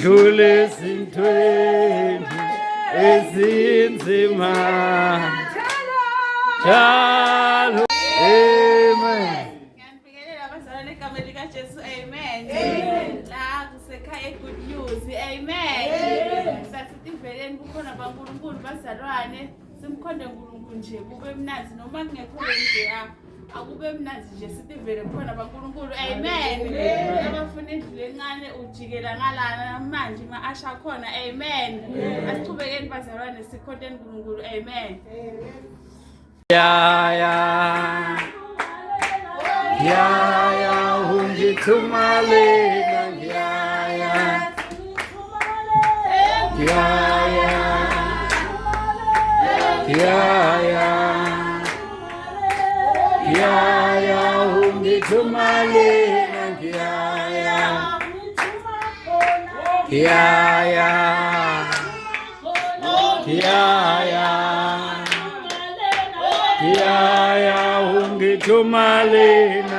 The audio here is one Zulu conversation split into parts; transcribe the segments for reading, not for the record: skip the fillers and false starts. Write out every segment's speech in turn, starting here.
Dlule ezintweni ezinzima njalo. Amen. Ngiyanibingelela abazalwane egameni likaJesu. Amen. Amen. La kusekhaya eGood News. Amen. Amen. Sathi iveleni kukhona baNkulunkulu bazalwane simkhonde uNkulunkulu nje kube mnandi noma kungekho nje akube mnandi nje sithi vele kukhona baNkulunkulu. Amen. Abafuna indlu encane ujikela ngalana manje ma-asha khona. Amen. Asichubekeni bazalwane sikhonteni uNkulunkulu. Amen. Ya ya ya ya ungithuma lena ngiyaya ngiyaya ngiyaya ngiyaya ungithuma lena ngiyaya ngiyaya ngiyaya ngiyaya ungithuma lena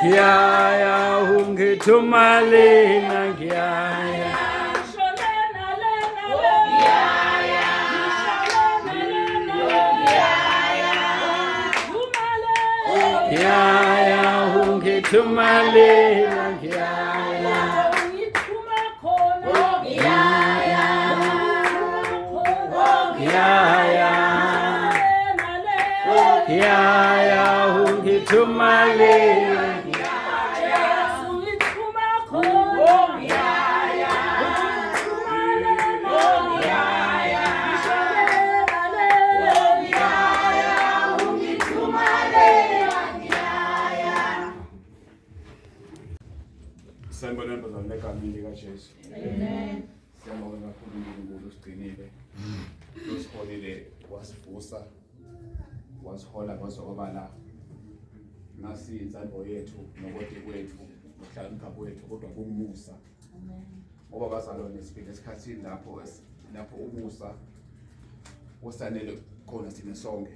ngiyaya ungithuma lena ngiyaya ngiyaya ungithuma lena ngiyaya ngiyaya ngiyaya ungithuma lena. Sanibonani bazalwane egameni likaJesu. Amen. Siyabonga kakhulu uNkulunkulu usigcinile. Usiholile wasivusa wasihola kwaze kwaba la. Nasi insando yethu nokoti kwethu nokuhlakanipha kwethu kodwa kumusa. Amen. Ngoba bazalwane sifike esikhathini lapho lapho umusa osanele khona sine sonke.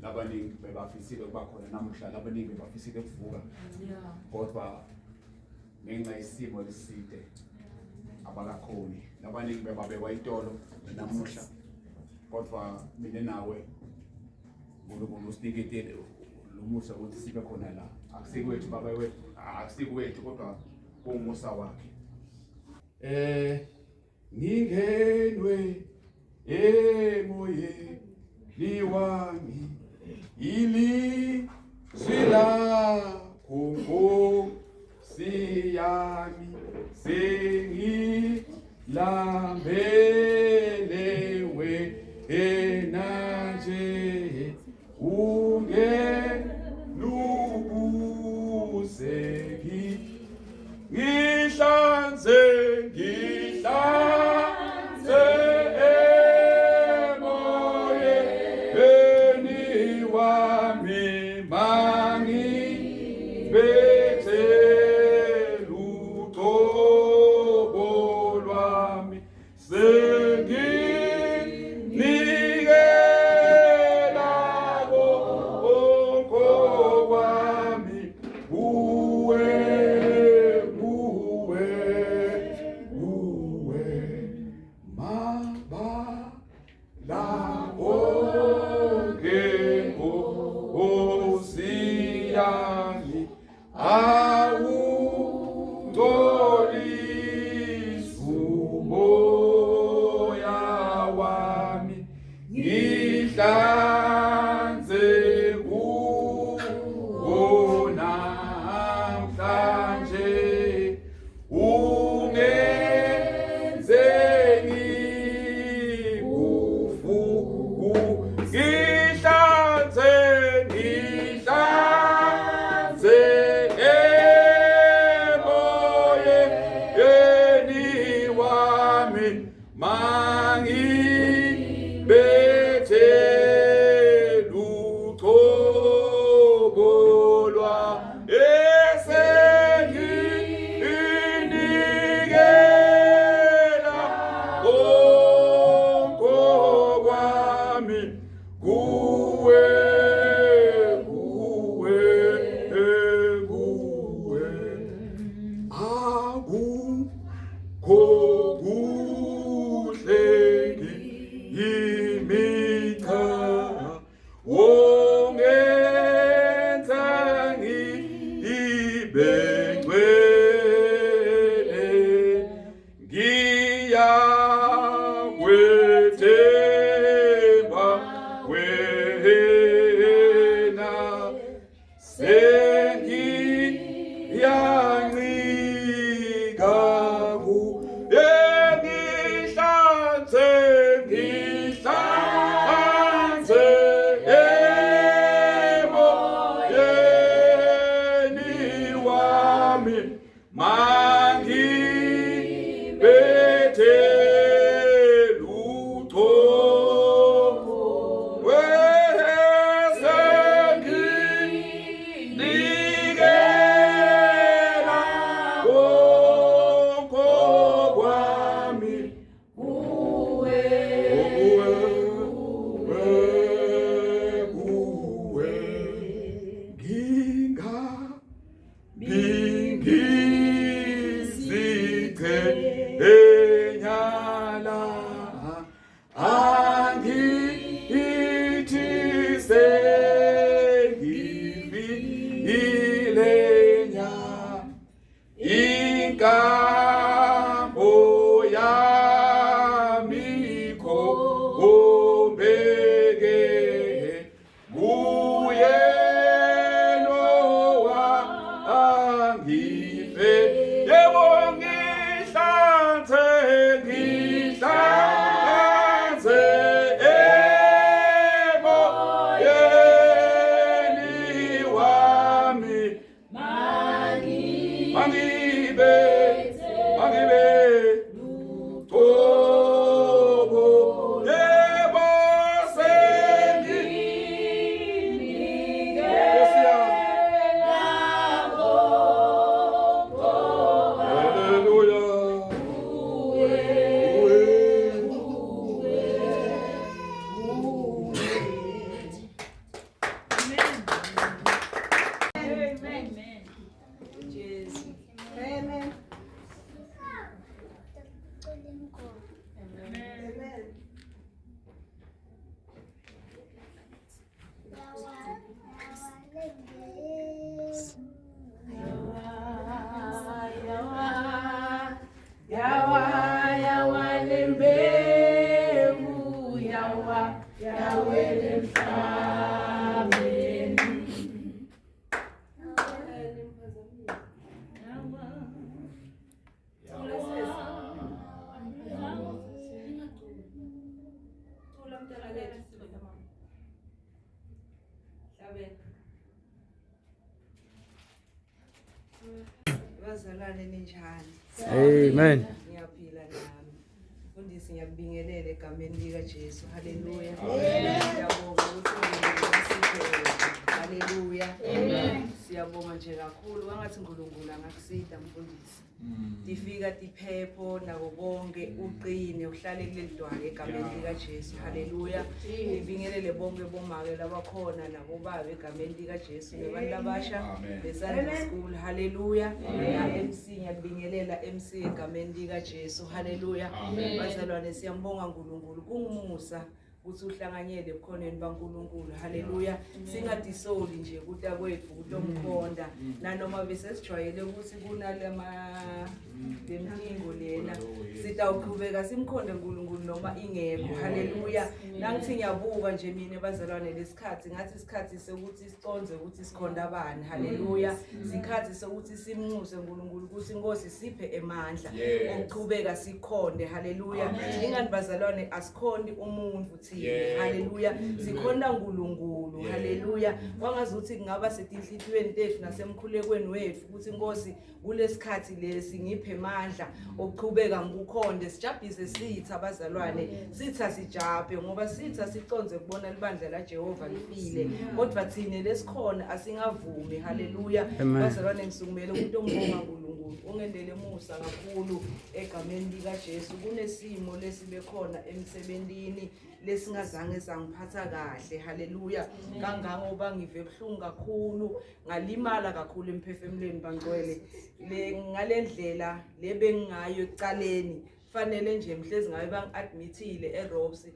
Labaningi bebafisile ukuba khona namuhla, labaningi bebafisile ukuvuka. Kodwa ngenxa yesimo leside abakakhoni. Labaningi bebabekwa itolo namuhla. Kodwa mina nawe uNkulunkulu usiniketele lo musa ukuthi sibe khona la. Akusikwethu baba wethu, akusikwethu kodwa kumusa wakhe. Ngingenwe emoyeni wami ilizwi lakho Nkosi yami sengilambele wena nje ungenubuseki ngihlanze ngihlanze emoyeni wami mangibethe lucobo lwami senginikela konke kwami kuwe kuwe kuwe mabala onke Nkosi yami awungcolisi umoya wami ngihlanze kuwo namhlanje ungenze ngikufuku ngihlanze ngihlanze. Ngibe ngcwele ngiyakwethemba wena sengiyancika kuye ngihlanze ngihlanze emoyeni wami mangibethe lutho wesenginikela konke kwami kuwe kuwe nginga bingiziche enyala angithi sengifile nya inkambo yami khombeke kuye nowa angife yebo ngihlanze ngihlanze emoyeni wami mangibe mangibe qobo yebo sengi Nkosi yami. Hallelujah. Kuwe. Amen. Yawa, yawa lembewu, yawa, yawele emhlabeni. Bazalwane ninjani? Amen. Ngiyaphila nami. Mfundisi ngiyakubingelela egameni lika Jesu. Haleluya. Siyabonga ukuthi uNkulunkulu usiphe. Haleluya. Amen. Siyabonga nje kakhulu kwangathi uNkulunkulu angakusida mfundisi. Tifika tiphepho nako konke uqine uhlale kuleli dwala egameni lika Jesu. Haleluya. Ngibingelele bonke bomake labakhona nabobaba egameni lika Jesu nabantu abasha Amen. be-Sunday school. Haleluya. Na MC ngiyakubingelela MC egameni lika Jesu. Haleluya. Amen. Bazalwane siyambonga uNkulunkulu kungumusa ukuthi uhlanganyele ebukhoneni baNkulunkulu. Haleluya. Singadisoli nje kuta kwethu kutomkhonda nanoma bese sijwayele ukuthi kunalama lemtingo lena sitawuqhubeka simkhonde uNkulunkulu noma ingekho. Haleluya. Nangithi ngiyabuka nje mina bazalwane lesikhathi ngathi isikhathi sokuthi siconze ukuthi sikhonda bani. Haleluya. Sikhathi sokuthi simnxuse uNkulunkulu ukuthi inkosi siphe emandla Yes. okuqhubeka sikhonde. Haleluya. Amen. Ingani bazalwane asikhonti umuntu thina. Yebo. Haleluya. Sikhonda uNkulunkulu. Yebo. Haleluya. Kwangazuthi kungaba setinhlitiyweni tethu nasemkhulekweni wethu ukuthi inkosi kulesikhathi lesi ngiphe amandla okuqhubeka ngikukhonde sijabhise sitha abazalwane sitha sijabhe ngoba sitha siconze kubona libandla la Jehova lifile kodwa thina lesikhona asingavumi. Haleluya. Amen. Bazalwane ngisukumele umuntu ombonga uNkulunkulu ungendele musa kakhulu egameni lika Jesu. Kunesimo lesibe khona emsebentini lesingazange sangiphatha kahle. Haleluya. Kangangoba ngive buhlungu kakhulu ngalimala kakhulu emphefumulweni bangcwele le ngalendlela lebengingayo ekucaleni. Fanele nje mhlezi ngabe bangi-admithile eRobs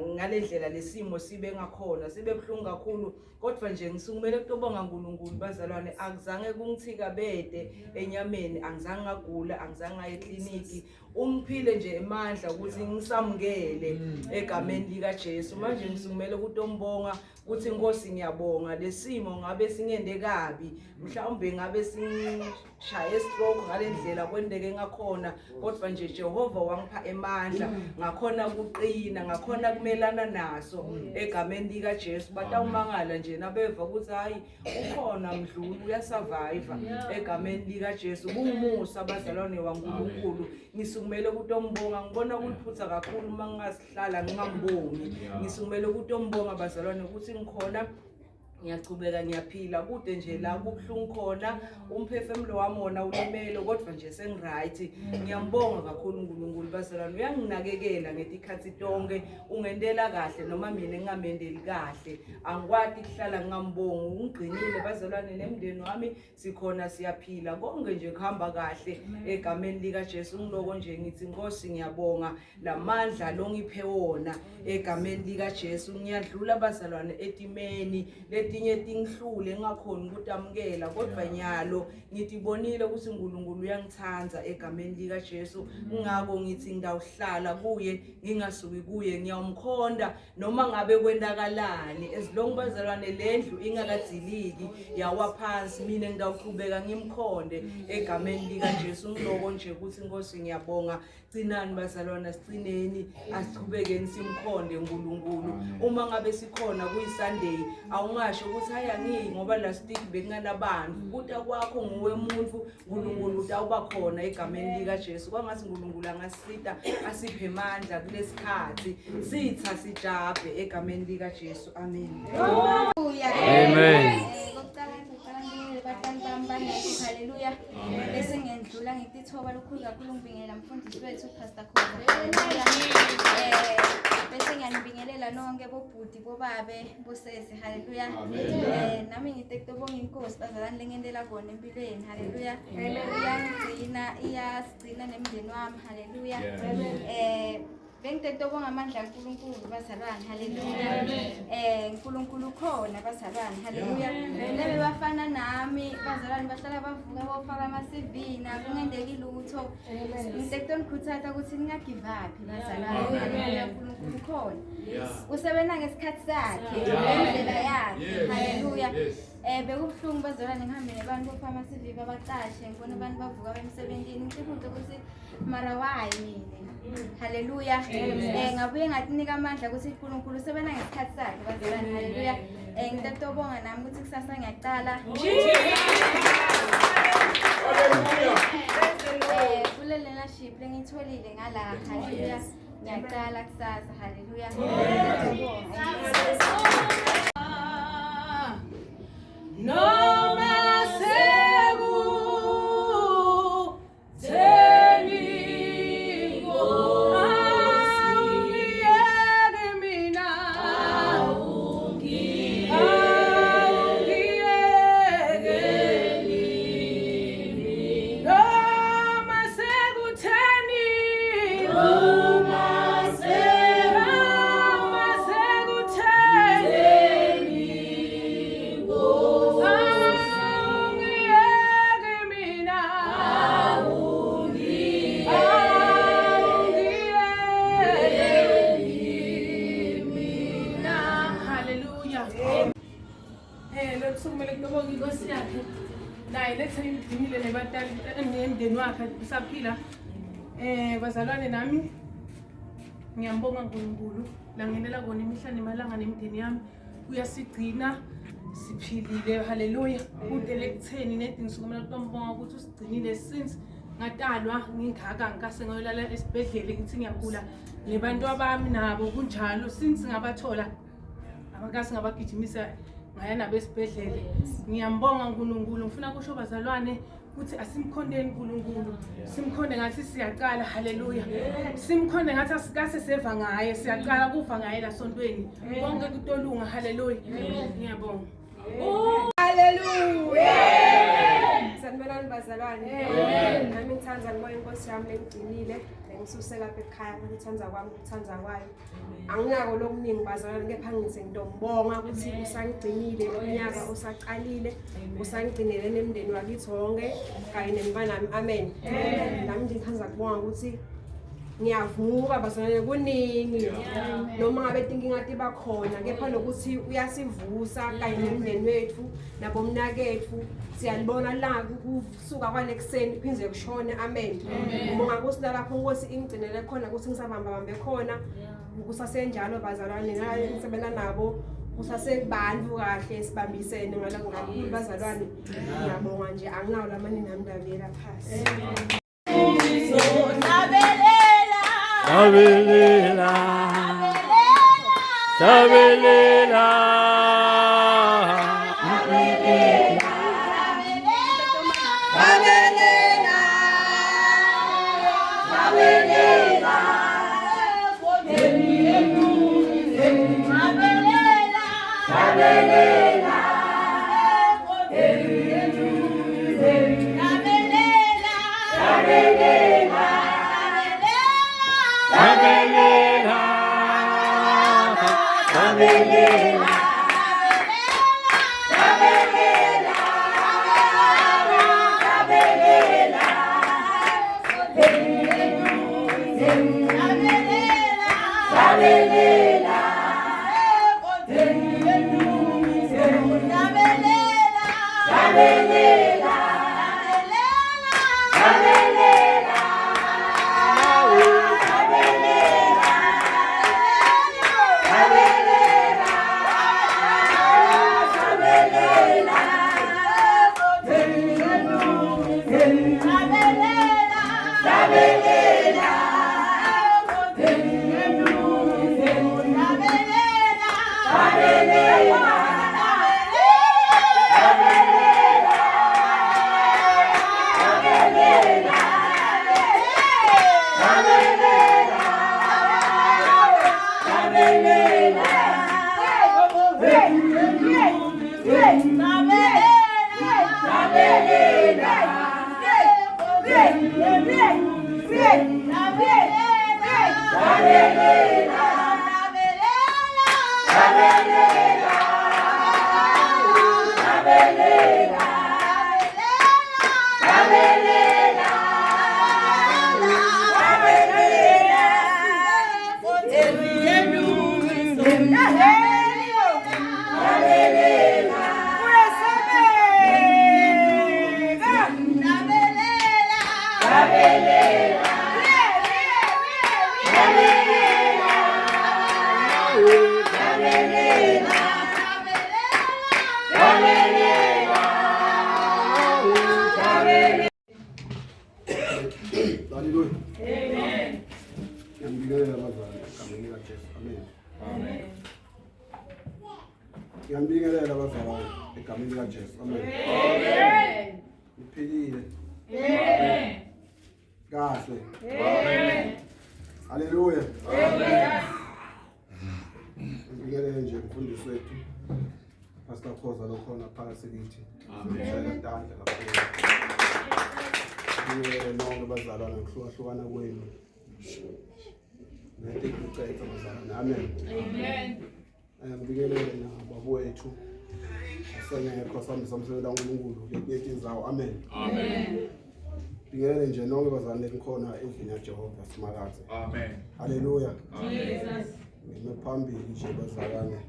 ngale ndlela lesimo sibe ngakhona, sibe buhlungu kakhulu, kodwa nje ngisukumele kutobonga uNkulunkulu bazalwane. Akuzange kungithika bede enyameni, angizange ngagula, angizange ngaye ekliniki. Ungiphile nje emandla ukuthi ngisamukele egameni likaJesu. Manje ngisukumele kutombonga ukuthi inkosi ngiyabonga, lesimo ngabe singende kabi, mhlawumbe ngabe sishaye stroke ngale ndlela kwendeke ngakhona, kodwa nje Jehova wangipha emandla, ngakhona kuqina, ngakhona kumelana naso egameni likaJesu. Batawumangala nje nabeva ukuthi hayi, ukhona mdluli, uyasurvive egameni likaJesu. Kungumusa abazalwane waNkulunkulu. Ngisukumele kutombonga, ngibona kuliphutha kakhulu uma ngingasihlala ngingambongi. Ngisukumele kutombonga bazalwane ukuthi ngikhona, ngiyachubeka, ngiyaphila. Kude nje la kubuhlungu khona, umphefumulo wami wona ulimele, kodwa nje sengiright. Ngiyambonga kakhulu uNkulunkulu bazalwane, uyanginakekela ngetikhathi tonke, ungentela kahle noma mina ngingamendeli kahle. Angikwati kuhlala ngingambongi. Ungigcinile bazalwane, nemndeni wami sikhona, siyaphila, konke nje kuhamba kahle egameni likaJesu. Ngiloko nje ngithi Nkosi ngiyabonga lamandla longiphe wona egameni likaJesu. Ngiyadlula bazalwane etimeni letinye tingihlule ngingakhoni ukutamukela, kodwa nyalo ngitibonile ukuthi uNkulunkulu uyangithanda egameni likaJesu. Ngakho ngithi ngidawuhlala kuye, ngingasuki kuye, ngiyawumkhonda noma ngabe kwentakalani. As long bazalwane lendlu ingakadziliki yawa phansi, mina ngidawuqhubeka ngimkhonde egameni likaJesu. Ngiloko nje ukuthi Nkosi ngiyabonga. Gcinani bazalwana, sigcineni, asichubekeni simkhonde uNkulunkulu. Uma ngabe sikhona kuyiSunday, awungasho ukuthi hayi angiyi ngoba last week bekunganabantu. Kuta kwakho nguwe muntu, uNkulunkulu utawuba khona egameni likaJesu. Kwangathi uNkulunkulu angasita asiphe amandla kulesikhathi sitha sijabhe egameni likaJesu. Amen. Amen. Kokuqala ngizoqala ngibingelele batali bami bangekho. Haleluya. Bese ngendlula ngitithoba lukhulu kakhulu ngibingelela mfundisi wethu Pastor Khoza. Haleluya. Bese ngiyanibingelela nonke bobhuti, bobabe, bosesi. Haleluya. Nami ngite kutobonga inkosi bazalwane lengentela kona empilweni. Haleluya. Iyangigcina, iyasigcina nemndeni wami. Haleluya. Bengite kutobonga amandla kaNkulunkulu bazalwane. Haleluya. uNkulunkulu ukhona bazalwane. Haleluya. Lebe bafana nami bazalwane bahlala bavuka bofaka ama CV na kungendeki lutho. Ngite kutonikhuthaza ukuthi ningagive up bazalwane. Haleluya. uNkulunkulu ukhona. Usebenza ngesikhathi sakhe, ngendlela yakhe. Haleluya. Bekubuhlungu bazalwane ngihambe nebantu bofaka ama CV babaqashe, ngibona abantu bavuka emsebenzini, ngitibute ukuthi mara why mina? Haleluya. Ngabuye ngatinika amandla ukuthi uNkulunkulu usebenza ngesikhathi sakhe bazalwane. Haleluya. Ngitobonga nami ukuthi kusasa ngiyaqala. Kule leadership lengitholile ngala. Haleluya. Ngiyaqala kusasa. Haleluya. Ngiyabonga. Noma sekutheni awungiyeke mina, awungiyeke noma sekutheni, noma sekutheni, awungiyeke mina, awungiyeke mina. Haleluya. Lokhu kumele kubonga inkosi yakhe. Naye lethe imgcinile nebatali nemndeni wakhe usaphila. Bazalwane nami ngiyambonga uNkulunkulu langenela kona imihla nemalanga nemndeni yami. Uyasigcina siphilile. Haleluya. Kude lekutheni nedi ngisukumela kutombonga ukuthi usigcinile since ngatalwa ngingaka, ngikase ngayolala esibhedlela ngithi ngiyagula, nebantu abami nabo kunjalo, since ngabathola abakasi ngabagijimisa ngaya nabo esibhedlela. Ngiyambonga uNkulunkulu. Ngifuna kusho bazalwane ukuthi asimkhondeni uNkulunkulu, simkhonde ngathi siyaqala. Haleluya. Simkhonde ngathi asikase seva ngaye, siyaqala kuva ngaye lasontweni. Konke kutolunga. Haleluya. Ngiyabonga. Haleluya. Sanibonani bazalwane. Nami ngithanda ngibonga inkosi yami lengigcinile, lengisuse lapha ekhaya ukuthanda kwami ukuthanda kwayo. Anginako lokuningi bazalwane kepha ngithi ngitombonga ukuthi usangigcinile unyaka usaqalile, usangigcinele nemndeni wakithi wonke kanye nemntwanami. Amen. Nami nje ngithanda kubonga ukuthi ngiyavuka bazalwane kuningi noma ngabe tinkinga tiba khona kepha lokuthi uyasivusa kanye nemndeni wethu nabomnakethu siyalibona la kusuka kwalekuseni phindze kushone. Amen. Ngibonga ukuthi nalapho inkosi ingigcinele khona ukuthi ngisabamba bambe khona kusasenjalo bazalwane naye ngisebenza nabo kusasekubantu kahle sibambisene ngalokho kakhulu bazalwane. Ngiyabonga nje anginawo lamanye nami ndabuyela phasi. Sabelela, sabelela, sabelela, sabelela. Haleluya. Amen. Ngiyambingelela abazali egameni likaJesu. Amen. Amen. Ngiyambingelela abazali egameni likaJesu. Amen. Amen. Niphilile. Amen. Kahle. Amen. Haleluya. Amen. Ngibingelele nje umfundisi wethu Pastor Khoza lokhona phakathi kithi. Amen. Tandla kakhulu. Ngibingelele nonke bazalwane ngokuhlukahlukana kwenu. Ngeke ngicethe bazalwane. Amen. Amen. Ngibingelele nababowethu asengekho sihambisa umsebenzi kaNkulunkulu letinye tindzawo. Amen. Amen. Bingelele nje nonke bazalwane nikhona endlini yaJehova Simakadze. Amen. Haleluya. Amen. Ngime phambili nje bazalwane.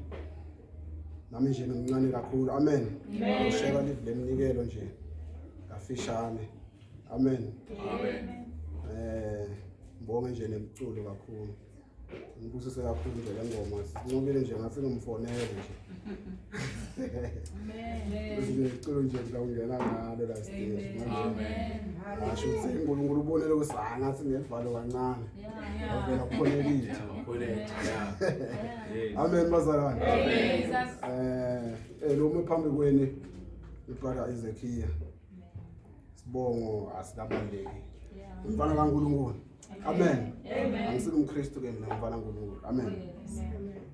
Nami nje ngimncane kakhulu. Amen. Ngishela live lemnikelo nje kafishane. Amen. Amen. Ngibonge nje nemculo kakhulu. Ngibusise kakhulu nje le ngoma. Sinqobile nje ngathi ngimfonele nje. Amen. Ngiculo nje ngizawungena ngalo la stage manje. Ngasho ukuthi uNkulunkulu ubonele ukuthi ah ngathi ngevalo kancane. Wavela kukhonekile. Amen bazalwane. Amen. Lo ume phambi kweni ubrother Ezekiel. Sibongo asikabaleki. Umfana kaNkulunkulu. Amen. Angisibe umKristu ke mina umfana kaNkulunkulu. Amen.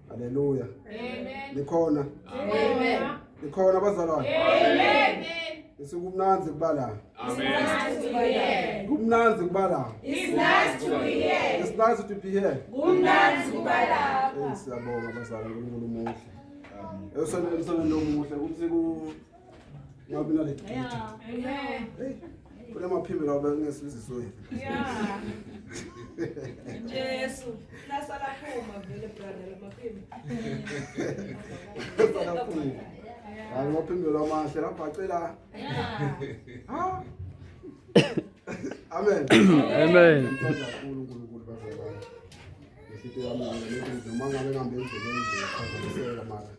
Haleluya. Amen. Nikhona? Amen. Nikhona bazalwane? Amen. Kumnandzi kuba la. Amen. Kumnandzi kuba la. It's nice to be here. It's nice to be here. Kumnandzi kuba lapha. Siyabonga bazalwane, uNkulunkulu omuhle. Emsebenzini omuhle ukuthi ku ngabi nale gita. Amen. Hey, kunamaphimbo lawo bengesiziswe. Yeah. Jesu, nasala phuma vele brother lamaphimbo. Nasala phuma. Hayi amaphimbo lawo mahle lapha cela. Ha. Amen. Amen. Ngithanda kakhulu uNkulunkulu bazalwane. Ngehlito yami ngithi noma ngabe ngihambe endleleni nje ngiphazamiseka mara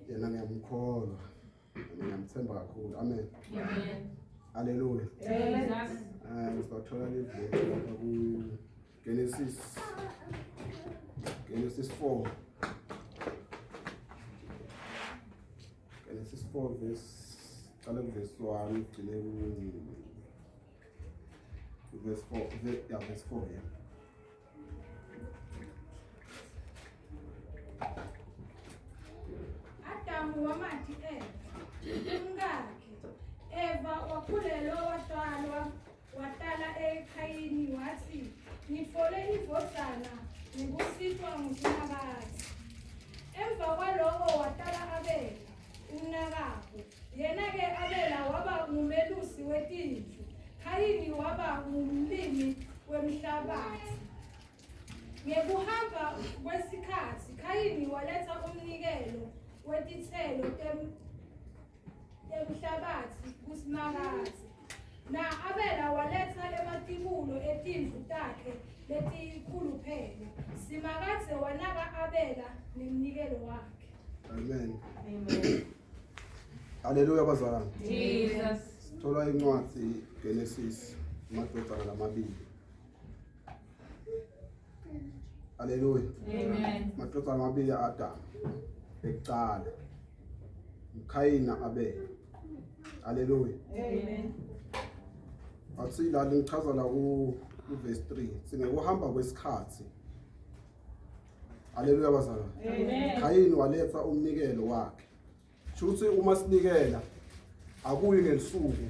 yena ngiyamkholwa. Ngiyamthemba kakhulu. Amen. Amen. Hallelujah. Amen. Sizathola livesi lapha ku Genesis 4. Genesis 4 verse qala ku verse 1 ugcine ku verse 4, yeah, verse 4, yeah. Adamu wamathi Eva umkakhe. Eva wakhulelwa watwalwa watala eKhayini wathi ngitfole indvodzana ngekusitwa nguSimakadze. Emva kwaloko watala Abela umnakabo. Yena-ke Abela waba ngumelusi wetimvu, Khayini waba ngumlimi wemhlabathi. Ngekuhamba kwesikhatsi Khayini waletha umnikelo wetitselo temhlabathi kuSimakadze. Na Abela waletha ematibulo etimvu takhe letikhuluphele. Simakadze wanaka Abela nemnikelo wakhe. Amen. Amen. Hallelujah bazalwane. Jesus. Sithola incwadi Genesis amadodana lamabili. Hallelujah. Amen. Amadodana amabili aAdam. Ekuqala. uKhayini na-Abela. Hallelujah. Amen. Athi la ngichaza la ku verse 3 singekuhamba kwesikhathi. Hallelujah bazalwane. Amen. Khayini waletha umnikelo wakhe. Shuthi uma sinikela akuyi ngelisuku.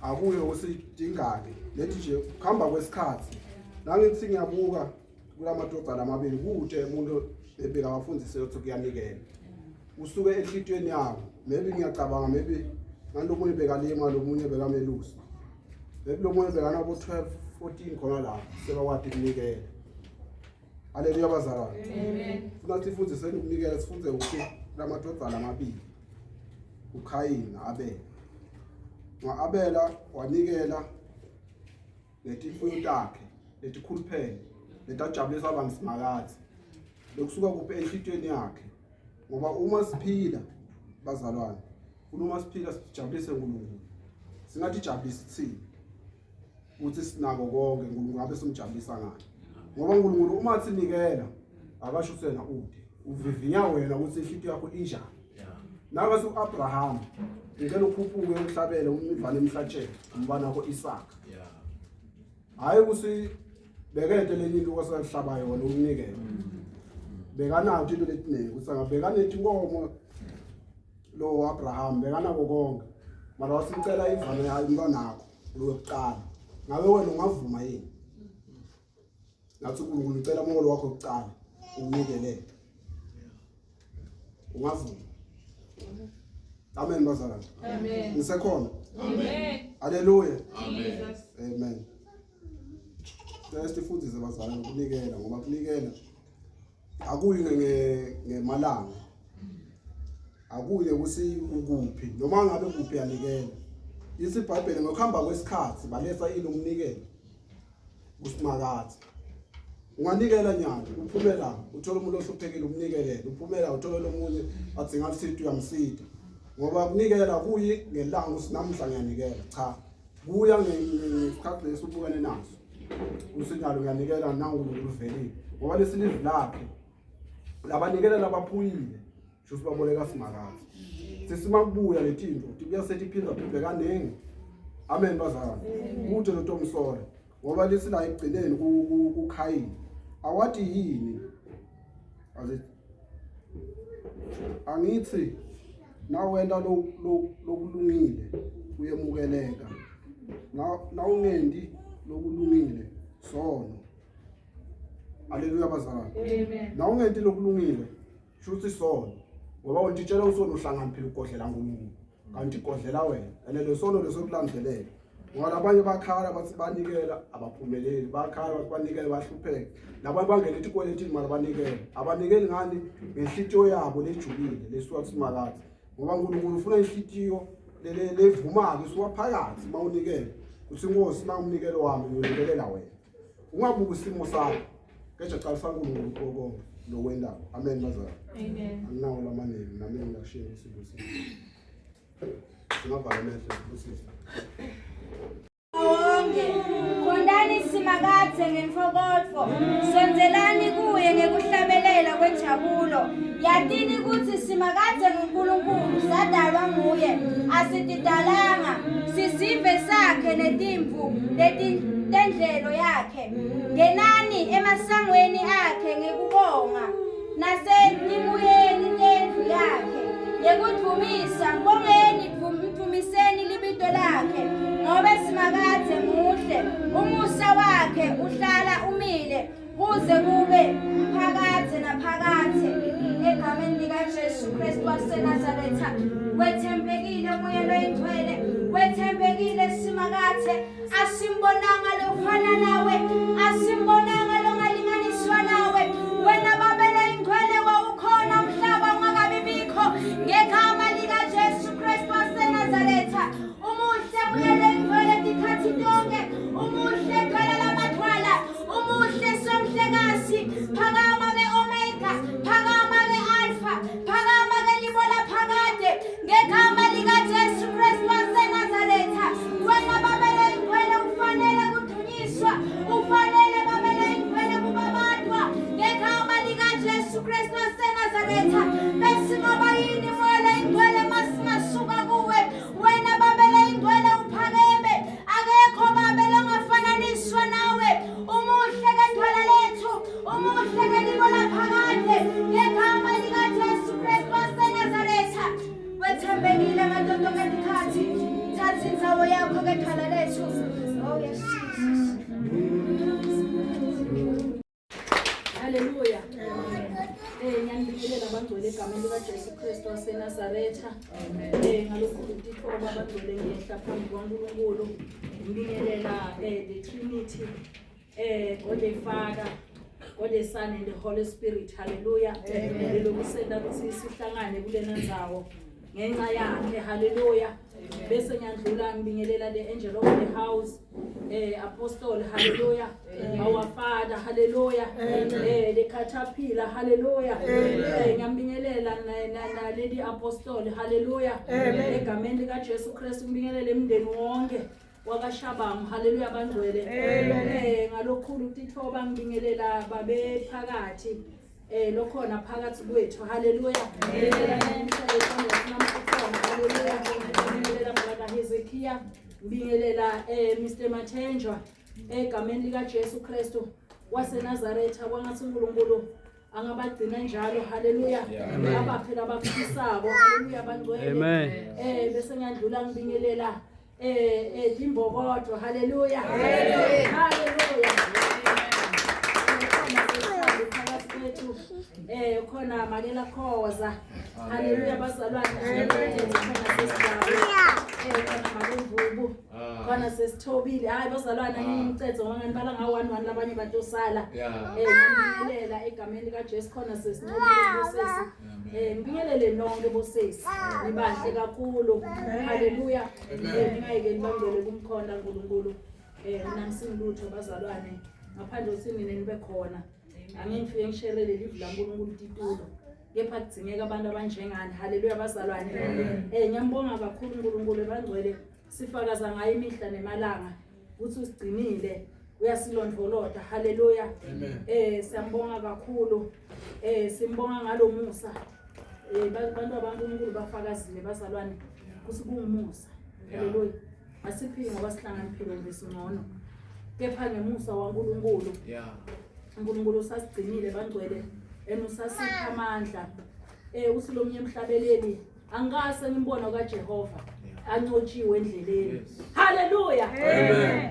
Akuye usidingake. Lethi nje kuhamba kwesikhathi. Nangithi ngiyabuka kulamadodana amabili kude umuntu ebeka abafundisi ukuthi kuyanikela. Usuke enhlitweni yabo. Maybe ngiyacabanga maybe ngalomunye bekalima lomunye bekamelusi. Maybe lomunye bekanabo 12 14 khona la sebakwadi kunikela. Hallelujah bazalwane. Amen. Funa sifundiseni ukunikela sifunde ukuthi lamadodana amabili uKhayini na-Abela. Ngo-Abela wanikela ngetimfuyo takhe letikhuluphele letajabulisa abangiSimakadze. Lokusuka kuphi enhlitweni yakhe. Ngoba uma siphila bazalwane, uma siphila sijabulise uNkulunkulu. Singathi jabulisa thina ukuthi sinako konke uNkulunkulu abe simjabulisa ngani. Ngoba uNkulunkulu uma sinikela akasho ukuthi yena ude uvivinya wena ukuthi inhlitiyo yakho injani. Naka uAbraham ngicela ukhuphuke uhlabele umivane emhlatshelo umntwana wakho Isaka. Hayi ukuthi bekente lenye into kwasahlaba yona umnikelo. Bekanayo into letiningi ukuthi angabhekana netinkomo lo Abraham bekanako konke. Mara wasicela ivane yayo umntwana wakho lokuqala. Ngabe wena ungavuma yini? Ngathi uNkulunkulu ucela umholo wakho kuqala unikelele. Ungavuma. Amen bazalwane. Amen. Ngisekhona. Amen. Hallelujah. Jesus. Amen. Sesifundise bazalwane ukunikela ngoba kunikela akuyi ngemalanga. Akuye ukuthi ukuphi noma ngabe kuphi yanikela. Ithi iBhayibheli ngokuhamba kwesikhathi baletha ilomnikelo kuSimakadze. Unganikela nyalo uphumela uthola umuntu ohluphekile umnikelele, uphumela uthola lomunye athi ngathi uyamsida. Ngoba kunikela kuyi ngelanga ukuthi namuhla ngiyanikela cha. Kuya ngesikhathi leso ubukene naso. Usinyalo ngiyanikela nanguNkulunkulu uvelile. Ngoba lesilivi lakhe labanikela labaphuyile shuthi baboleka Simakadze. Sesimakubuya letinto tibuya setiphinda phindwe kaningi. Amen bazalwane. Kude lo tomsolo ngoba lisila ekugcineni kuKhayini. Awathi yini? Azithi angithi Nawenta lokulungile uyemukeleka. Nawungendi lokulungile sono. Haleluya bazalwane. Amen. Nawungenti lokulungile shuthi sono. Ngoba untitshela usono uhlanganiphile ugodlela uNkulunkulu. Kanti godlela wena. And le sono lesokulandzelela. Ngoba labanye bakhala bathi banikela abaphumeleli, bakhala bathi banikela bahlupheke. Labanye bangena etikweletini mara banikela. Abanikeli ngani ngenhlitiyo yabo lejulile lesuka kuSimakadze. Ngoba uNkulunkulu ufuna inhlitiyo levumako isuka phakathi mawunikela. Uthi Nkosi nawumnikelo wami ngiyonikelela wena. Ungabuki isimo sakho. Keja qalisa uNkulunkulu kuko konke lokwendaba. Amen bazalwane. Amen. Anginawo lamaningi nami ngiyakushiya usibusise. Singavala amehlo sibusise. Wonke khondani Simakadze ngentokozo, sondelani kuye ngekuhlabelela kwenjabulo. Yatini kutsi Simakadze nguNkulunkulu, sadalwa nguye, asitidalanga, sisive sakhe netimvu tendlelo yakhe. Ngenani emasangweni akhe ngekubonga, nasetibuyeni tendlu yakhe ngekudvumisa. Mbongeni, mdvumiseni libito lakhe, ngobe Simakadze muhle, umusa wakhe uhlala umile kuze kube phakadze naphakadze. Egameni likaJesu Kristu waseNazaretha, wethembekile Moya loyiNgcwele, wethembekile Simakadze. Asimbonanga lofana nawe, asimbonanga longalinganiswa nawe. Wena Babe loyiNgcwele, wawukhona umhlaba ungakabibikho. Ngegama likaJesu Kristu waseNazaretha, umuhle Moya loyiNgcwele tikhathi tonke, umuhle Dwala lamathwala, umuhle Somhlekazi. Phakama ke Omega, phakama ke Alpha, phakama ke Libola phakade. Ngegama likaJesu Kristu waseNazaretha, wena Babe loyiNgcwele ufanele kudunyiswa, ufanele Babe loyiNgcwele kubabadwa. Ngegama likaJesu Kristu waseNazaretha, besingaba yini Moya loyiNgcwele masingasuka kuwe? Wena Babe loyiNgcwele uphakeme, akekho Babe longafananiswa nawe. Umuhle ke Dwala lethu, umuhle ke Libola phakade. Ngegama likaJesu Kristu waseNazaretha, wethembekile ngato tonke tikhathi. Thatha indzawo yakho ke Dwala lethu. Oh yes, Jesus. Haleluya. Ngiyanibingelela abangcwele egameni likaJesu Kristu waseNazaretha. Ngalokhu ukutithoba abangcwele ngehla phambi kwaNkulunkulu. Ngibingelela the Trinity, God the Father, God the Son and the Holy Spirit. Hallelujah. Lelo kusenta ukuthi sihlangane kulena ndzawo ngenxa yakhe. Hallelujah. Bese ngiyandlula ngibingelela the angel of the house, apostle, hallelujah, our father, hallelujah, the caterpillar, hallelujah. Ngiyambingelela na lady apostle, hallelujah. Egameni lika Jesu Kristu ngibingelele emndeni wonke wakaShabangu, hallelujah, bangcwele. Ngalokhulu ukutithoba ngibingelela babe phakathi lokhona phakathi kwethu, hallelujah. Hallelujah. Ngibingelela brother Hezekiah, ngibingelela Mr Mathenjwa egameni lika Jesu Kristu waseNazaretha. Kwangathi uNkulunkulu angabagcina njalo, haleluya, abaphe labafisako, haleluya, bangcwele. Amen. Bese ngiyandlula ngibingelela timbokodvo, haleluya, haleluya. Phakathi kwethu khona Makela Khoza, haleluya, bazalwane. Khona sesigaba khona Makemvubu, khona sesithobile. Hayi bazalwane, angingicethe ngoba nganibala nga 1 1, labanye batosala. Ngibingelela egameni lika Jesu khona sesinqobile bosesi. Ngibingelele nonke bosesi, nibahle kakhulu, haleluya. Ningayekeli bangcwele kumkhonda uNkulunkulu. Mina ngisingilutho bazalwane ngaphandle kokuthi nina nibe khona. Angeke ngifike ngisherele live laNkulunkulu titulo, kepha kudingeka abantu abanjengani, haleluya, bazalwane. Ngiyambonga kakhulu uNkulunkulu ebangcwele, sifakaza ngayo imihla nemalanga ukuthi usigcinile, uyasilondvolota, haleluya. Siyambonga kakhulu, simbonga ngalomusa. Abantu abankulunkulu bafakazile bazalwane ukuthi kungumusa, haleluya. Asiphili ngoba sihlakaniphile kumbe singcono, kepha ngemusa waNkulunkulu. uNkulunkulu usasigcinile bangcwele and usasipha amandla. Uthi lomnye emhlabeleli Angikase ngimbono kaJehova anqotshiwe endleleni. Haleluya. Amen.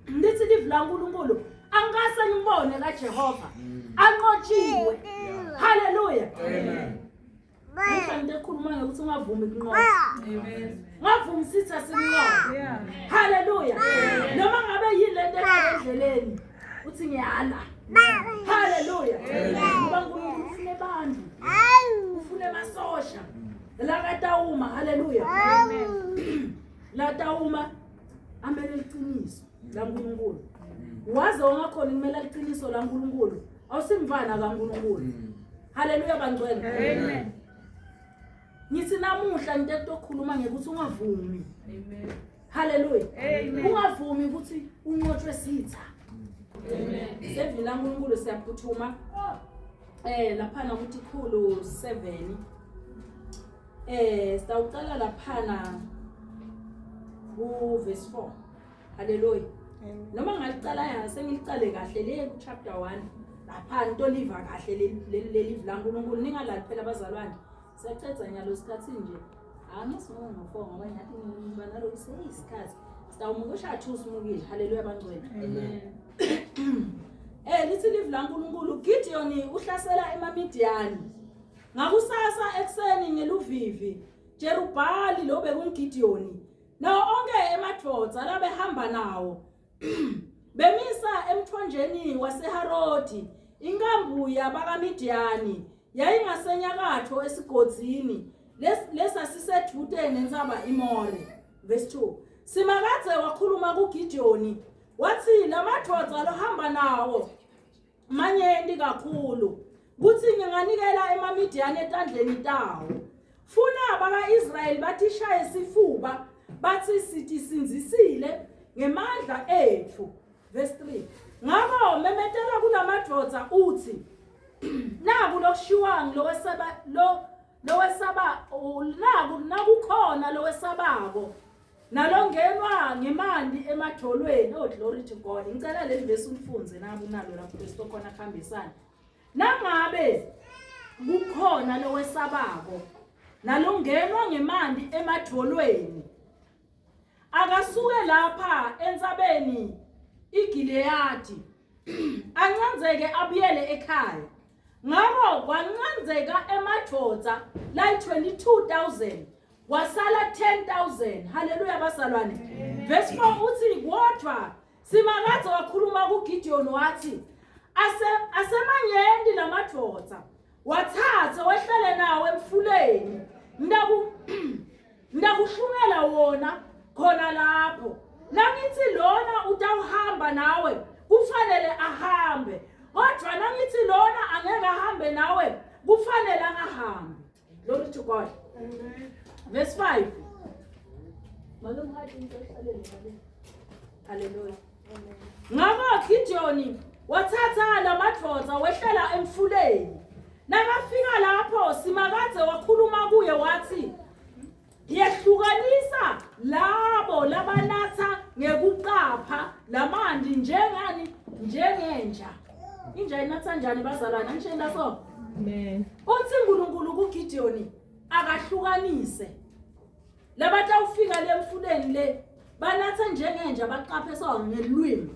Lithi livi laNkulunkulu angikase ngimbone kaJehova anqotshiwe. Haleluya. Amen. Ngisho into ekhuluma ngokuthi ungavumi kunqoba. Ungavumi sitha sinqobe. Haleluya. Noma ngabe yini lento ekhona endleleni uthi ngiyala. Haleluya. Ngoba uNkulunkulu ufuna abantu. Ufuna amasosha. La katawuma haleluya. La tawuma amele iqiniso laNkulunkulu. Waze wangakhona kumele iqiniso laNkulunkulu. Awusimfana kaNkulunkulu. Haleluya bangcwele. Amen. Ngithi namuhla into ekutokhuluma ngekuthi ungavumi. Amen. Haleluya. Amen. Ungavumi ukuthi unqotshwe sitha. Amen. Sevini laNkulunkulu siyaphuthuma. Laphana ukuthi khulu 7. Sitawuqala laphana ku verse 4. Haleluya. Noma ngalicala ya sengilicale kahle le ku chapter 1. Lapha into liva kahle leli live laNkulunkulu ningalali phela abazalwane. Siyacedza nyalo isikhathi nje. Angisingo ngo4 ngoba ngiyathi ngiba nalo isikhathi. Sitawumukusha 2 simukile. Haleluya bangcwele. Amen. Lithi live laNkulunkulu Gideon uhlasela emaMidiyani. Ngakusasa ekseni ngeluvivi Jerubhali lo bekungiDeoni nawo onke emadvodza labehamba nawo bemisa emthonjeni waseHarodi inkambu yabakaMidiyani yayingasenyakatho esigodzini lesasisedvute nentsaba iMore. Verse 2 Simakadze wakhuluma kuGideoni wathi lamadvodza lohamba nawo manyenti kakhulu kuthi nginganikela emaMidiyani etandleni tawo. Funa baka-Israyeli bathi shaye sifuba bathi sithi sinzisile ngemandla ethu. Verse 3 Ngakho memetela kulamadvodza uthi naku lokushiwa ngilowesaba lo lowesaba naku nakukhona lowesabako nalongenwa ngemandi emadolweni. Oh glory to God. Ngicela leli verse ulifunze nami unalo lapho Kristo khona kuhambisana. Nangabe kukhona lowesabako nalongenwa ngemandi emadolweni akasuke lapha entsabeni iGileyadi ancanzeke abuyele ekhaya. Ngakho kwancanzeka emadvodza la 22,000 kwasala 10,000. Haleluya bazalwane. Verse 4 uthi kodwa Simakadze wakhuluma kuGideon wathi asemanyenti lamadvodza wathathe wehlele nawo emfuleni ndakuhlungela wona khona lapho. Nangithi lona utawuhamba nawe kufanele ahambe, kodwa nangithi lona angeke ahambe nawe kufanele angahambi. Glory to God. Verse 5. Haleluya. Ngakho Gideon wathatha lamadvodza wehlela emfuleni. Nakafika lapho Simakadze wakhuluma kuye wathi yehlukanisa labo labanatha ngekuqapha lamanzi njengani njengenja. Inja inatha njani bazalwane? Angishenda so. Amen. Uthi uNkulunkulu kuGideon akahlukanise labatawufika lemfuleni le banatha njengenja baqaphe so ngelwimi.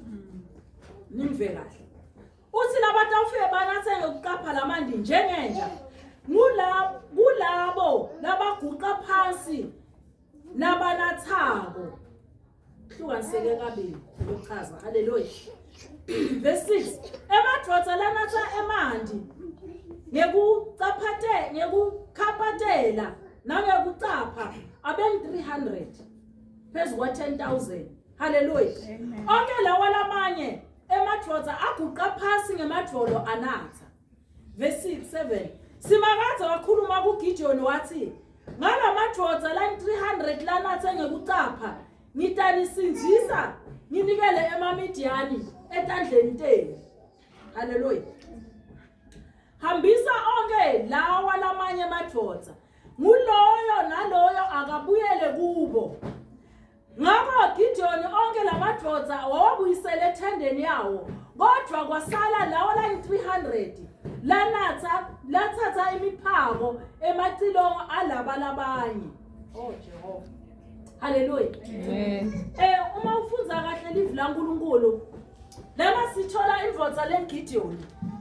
Nimve kahle. Uthi labatawufika banathe ngekuqapha lamanzi njengenja kulabo labaguqa phansi nabanathako. Hlukaniseke kabili ukuchaza. Haleluya. Verse 6 Emadvodza lanatha emanti ngekucaphate ngekukhaphatela nangekucapha aben 300 phezu kwa 10,000. Haleluya. Onke lawa lamanye emadvodza aguqa phansi ngemadvolo anatha. Verse 7 Simakadze wakhuluma kuGideon wathi ngalamadvodza la 300 lanathe ngekucapha ngitanisindzisa nginikele emaMidiyani etandleni tenu. Haleluya. Hambisa onke lawa lamanye emadvodza nguloyo naloyo akabuyele kubo. Ngakho Gideon onke lamadvodza wawabuyisele ethendeni yawo, kodwa kwasala lawa la 300 Lanatha lathatha imiphako emacilongo alaba labanye. Oh Jehova. Haleluya. Amen. Uma ufunza kahle livi laNkulunkulu lana sithola indvodza leGideon.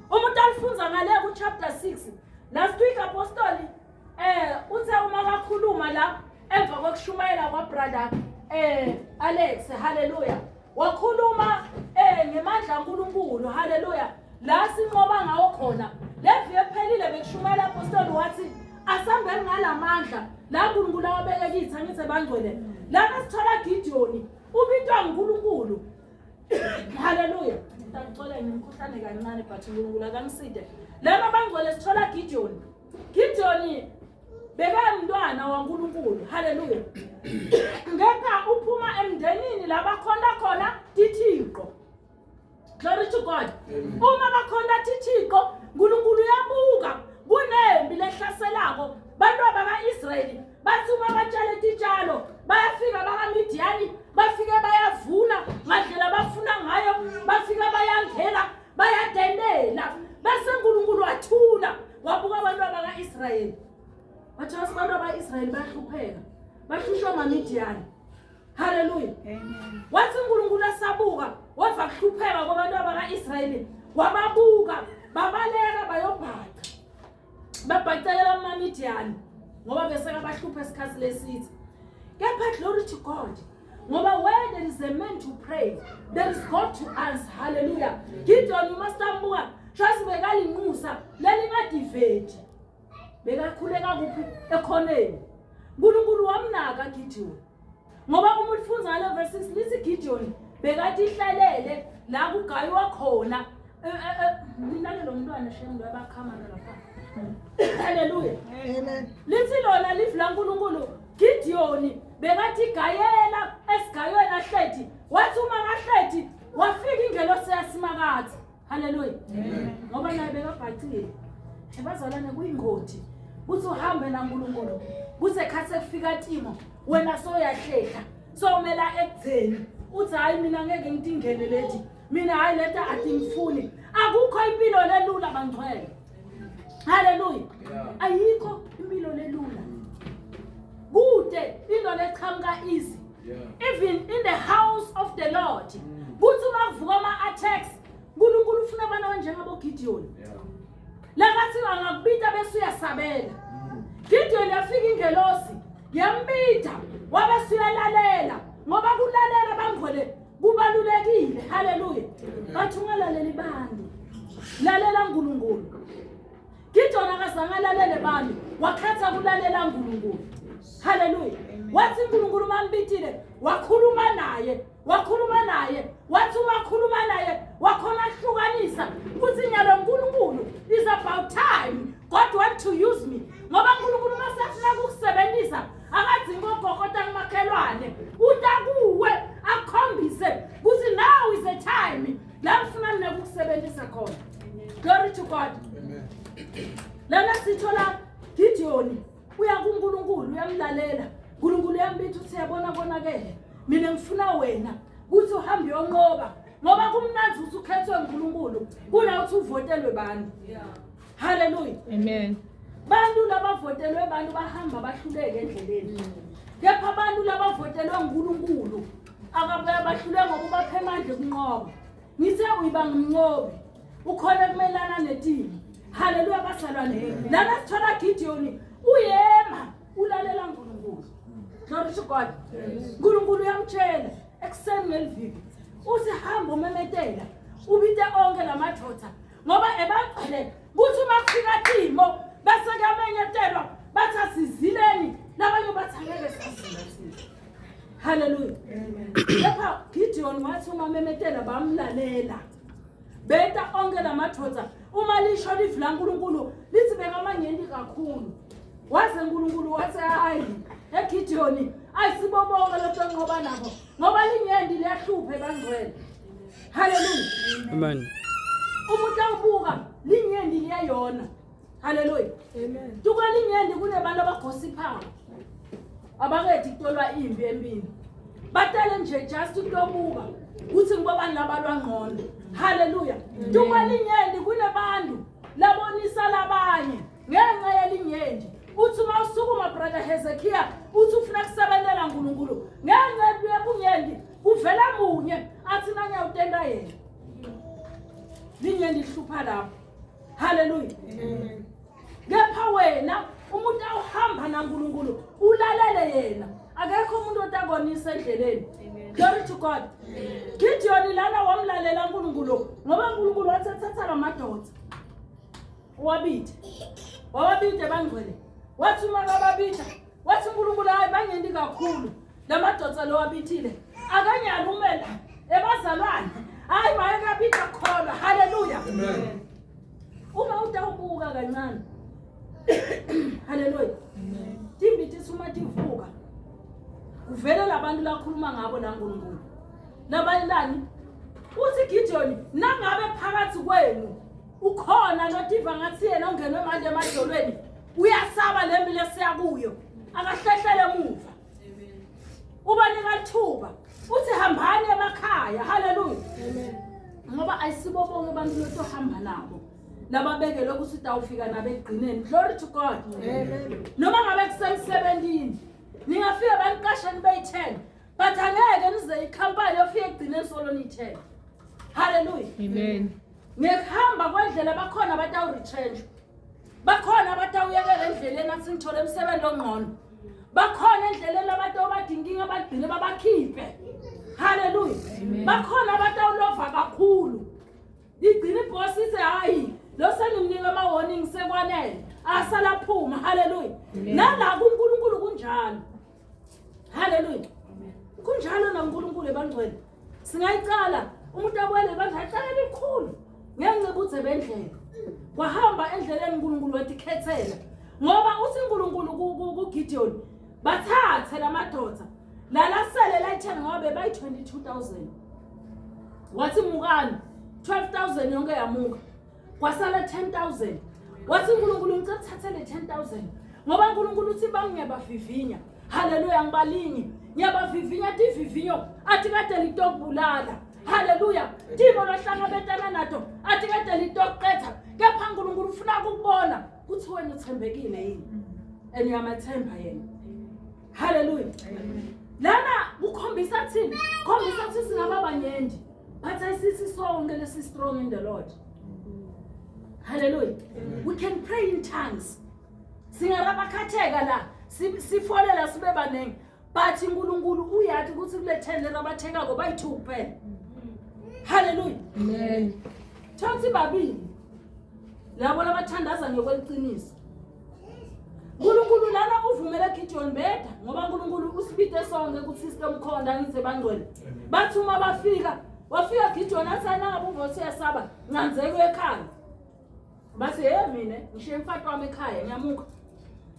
Umuntu alifunza ngale ku chapter 6 last week apostoli uthe uma kakhuluma la emva kokushumayela kwa brother Alex, haleluya, wakhuluma ngemandla kaNkulunkulu, haleluya, la sinqoba ngawo khona. Levi ephelile bekushumayela apostoli wathi asambeni ngalamandla la uNkulunkulu awabeke kithi, angithi bangcwele. Lana sithola Gideon ubitwa nguNkulunkulu, haleluya. Ngicela ngimkhuhlane kancane but uNkulunkulu akangiside. Lana bangcwele sithola Gideon. Gideon bekamntwana waNkulunkulu, haleluya. Ngepha uphuma emndenini labakhona khona tithixo. Glory to God. Uma bakhona tithixo, uNkulunkulu uyabuka kunempi lehlaselako. Bantu abaka-Israyeli bathi uma batshale titshalo bayafika bakaMidiyani, bafike bayavuna ngendlela bafuna ngayo, bafika bayangena bayadendela. Bese uNkulunkulu wathula wabuka abantu abaka-Israyeli. Bathi abantu abaka-Israyeli bayahlupheka, bahlushwa amaMidiyani. Haleluya. Wathi uNkulunkulu asabuka weva kuhlupheka kwabantu abaka-Israyeli, wababuka babaleka bayobhaca, babhacekela amaMidiyani ngoba bese kabahlupha isikhathi lesithi. Kepha glory to God, ngoba where there is a man to pray, there is God to answer. Hallelujah. Gideon uma sitambuka shazi bekalinxusa lelingadiveti, bekakhuleka kuphi? Ekhoneni. uNkulunkulu wamnaka Gideon, ngoba uma ufunza ngale verse 6 lithi Gideon bekathi ihlalele la kugaywa khona. Ninake lo mntwana shame lo abakhamana lapha. Haleluya. Amen. Lithi lona livi laNkulunkulu Gideon bekathi gayela esigayweni ahleti. Wathi uma kahleti wafika ingelosi yaSimakadze. Haleluya. Ngoba naye bekabhacile. Ebazalwane kuyingoti kuthi uhambe naNkulunkulu kuze khathi kufika timo wena soyahlehla somela ekutheni uthi hayi mina ngeke ngitingene lethi mina hayi leta atingifuni. Akukho impilo lelula bangcwele. Haleluya. Ayikho impilo lelula. Kude into leqhamuka easy. Even in the house of the Lord. Kuthi uma kuvuka ama attacks uNkulunkulu ufuna abantu abanjengabo Gideon. Lakathi angakubita bese uyasabela. Gideon yafika ingelosi yambita wabe suyalalela, ngoba kulalela bangcwele kubalulekile. Haleluya. Bathi ungalaleli bantu, lalela uNkulunkulu. Gideon akazange alalele bantu, wakhetha kulalela uNkulunkulu. Haleluya. Wathi uNkulunkulu mambitile wakhuluma naye, wakhuluma naye, wathi uma khuluma naye wakhona kuhlukanisa ukuthi nyalo uNkulunkulu is about time God want to use me. Ngoba uNkulunkulu masefuna ukukusebenzisa akadzingi ukugokota kumakhelwane, utakuwe akukhombise ukuthi now is the time la ngifuna mina ukukusebenzisa khona. Glory to God. Amen. Lana sithola Gideon uya kuNkulunkulu uyamlalela. uNkulunkulu uyambitha uthi yabona konakele, mina ngifuna wena ukuthi uhambe uyonqoba, ngoba kumnandzi ukuthi ukhethwe uNkulunkulu kuna ukuthi uvotelwe bantu. Haleluya. Amen. Bantu labavotelwe bantu bahamba bahluleke endleleni. Kepha abantu labavotelwe uNkulunkulu akabahluleke ngoba ubaphe amandla okunqoba. Ngithe uyiba ngumnqobi, ukhona kumelana netimo. Haleluya bazalwane. Lana sithola Gideon uyema ulalela uNkulunkulu. Glory to God. uNkulunkulu uyamtshela ekuseni ngelivivi uthi hamba umemetela ubite onke lamadoda, ngoba ebagcwele kuthi uma kufika timo bese kuyamenyetelwa bathi asizileni, labanye bathi angeke sazila thina. Haleluya. Kepha Gideon wathi uma memetela bamlalela, beta onke lamadoda. Uma lisho livi laNkulunkulu lithi bekamanyenti kakhulu. Waze uNkulunkulu wathi hayi eGideon ayisibobonke lotonqoba nabo, ngoba linyendi liyahlupha ebangcwele. Haleluya. Amen. Umuntu awubuka linyendi liyayona. Haleluya. Amen. Tuka linyendi kunebantu abagosiphayo abakethi kutolwa impi empini, batele nje just ukuyobuka ukuthi ngibobani labalwa ngqondo. Haleluya. Tuka linyendi kunebantu labonisa labanye ngenxa yelinyenti. Uthi uma usukuma brother Hezekiah uthi ufuna kusebenzela uNkulunkulu ngenxa yebunyenti kuvela munye athi nangiyawutenda yena. Linyenti lihlupha lapho. Hallelujah. Amen. Kepha wena umuntu awuhamba naNkulunkulu ulalele yena, akekho umuntu otakonisa endleleni. Glory to God. Gideon lana wamlalela uNkulunkulu ngoba uNkulunkulu wathatha lamadoda wabithe wababithe bangcwele, wathi uma kababitha wathi uNkulunkulu hayi bangendi kakhulu lamadoda lo wabithile akanyalumela ebazalwane, hayi mayekabitha khona. Hallelujah. Amen. Uma utawubuka kancane, haleluya, timbithi uma tivuka kuvele labantu lakhuluma ngabo la nkulunkulu labayilani. Uthi Gideon nangabe phakathi kwenu ukhona lotiva ngathi yena ungenwe manje emadolweni uyasaba lempi lesiya kuyo, akahlehlele emuva, ubanika lithuba uthi hambani emakhaya. Haleluya. Ngoba ayisibo bonke abantu lotohamba nabo lababekelwe ukuthi utawufika nabo ekugcineni. Glory to God. Amen. Noma ngabe kusemsebenzini ningafika baniqasheni beyi-10 but angeke nize ikhampani yofika ekugcineni solo niyi-10. Haleluya. Amen. Ngekuhamba kwendlela bakhona abatawuretrench, bakhona abatawuyekela endleleni athi ngithole umsebenzi ongcono, bakhona endleleni abatawubadinga inkinga abagcine babakhiphe. Haleluya. Bakhona abatawulova kakhulu igcina ibhosi ithi hayi lo sengimnika ama-warning sekwanele asalaphuma. Haleluya. Nala kuNkulunkulu kunjalo. Haleluya. Kunjalo naNkulunkulu ebangcwele. Singayicala umuntu abuyele ebandla acala elikhulu ngenxa ebudze bendlela. Kwahamba endleleni uNkulunkulu watikhethela ngoba uthi uNkulunkulu kuGideon bathathe lamadoda lalasele layithenge ngoba bebayi-22,000. Wathi mukani 12,000 yonke yamuka kwasala 10,000. Wathi uNkulunkulu ngicela uthathele 10,000 ngoba uNkulunkulu uthi bangiyabavivinya. Haleluya. Ngibalingi ngiyabavivinya tivivinyo athi kade litokubulala. Haleluya. Timo lohlangabetana nato athi kade litokuqetha, kepha uNkulunkulu ufuna ukubona ukuthi wena uthembekile yini and uyamathemba yena. Haleluya. Lana kukhombisa thini? Khombisa ukuthi singaba banyendi but ayisithi sonke lesi strong in the Lord. Hallelujah. We can pray in tongues. Singarabakhatheka la sifolela sibe baningi but uNkulunkulu uyathi ukuthi kule 10 lerabathekako bayi-2 kuphela. Hallelujah. Amen. Thothi babili labo labathandaza ngokweqiniso. uNkulunkulu lana uvumele Gideon beda ngoba uNkulunkulu usibide sonke ukuthi sitomkhonda ngithi bangcwele. Bathi uma bafika wafika Gideon athi anangabe uvothi uyasaba ncanzeke ekhaya. Bathi hey mina ngishiye umfati wami ekhaya ngiyamuka.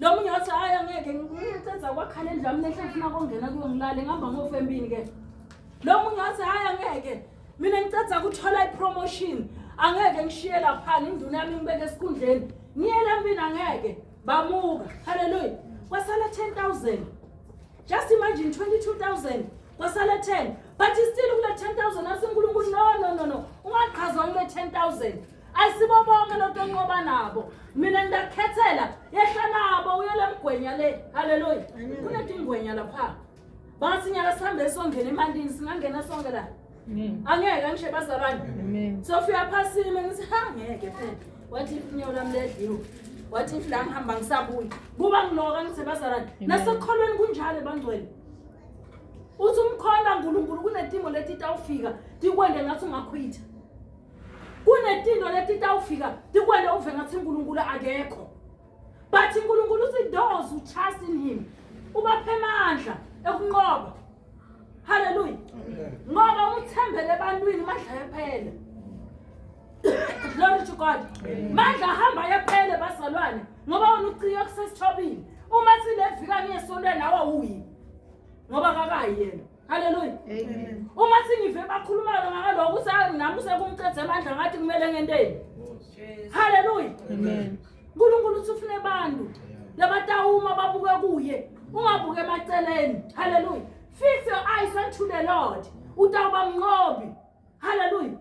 Lo munye wathi hayi angeke ngiceda kwakhala endlu yami nehle ngifuna kongena kuyo ngilale ngihamba ngofa empini ke. Lo munye wathi hayi angeke mina ngiceda ukuthola ipromotion angeke ngishiye lapha induna yami ngibeke esikhundleni ngiyele empini angeke. Bamuka. Hallelujah. Kwasala 10,000. Just imagine 22,000 kwasala 10 but still kule 10,000 athi uNkulunkulu no no no no ungaqhazwa kule 10,000. Ayisibo bonke lotonqoba nabo mina ngiyakhethela yehla nabo uyele mgwenya le. Hallelujah. Kunetingwenya lapha bathi nyaka sihambe songena emandini singangena sonke la angeke angishe bazalwane. Sofika phasime ngithi ha ngeke phela wathi inyawo lami ledliwe wathi if la ngihamba ngisabuya kuba ngiloka ngithi bazalwane. Nasekholweni kunjalo bangcwele. Uthi umkhonda uNkulunkulu kunetimo leti tawufika tikwende ngathi ungakhwitha. Kunetinto leti tawufika tikwende uve ngathi uNkulunkulu akekho. But uNkulunkulu uthi those who trust in him ubaphe amandla ekunqoba. Hallelujah. Ngoba uthembele ebantwini mandla yaphela. Glory to God. Mandla ahamba yaphele bazalwane ngoba wena uciye kusesithobile. Uma silevika ngiyesontweni nawe uyi. Ngoba kakayi yena. Hallelujah. Amen. Uma singive bakhuluma ngakaloko ukuthi nami usekumcethe amandla ngathi kumele ngenteni. Hallelujah. Amen. uNkulunkulu uthi ufuna abantu labatawuma babuke kuye ungabuke emaceleni. Hallelujah. Fix your eyes unto the Lord. Utawuba mnqobi. Hallelujah.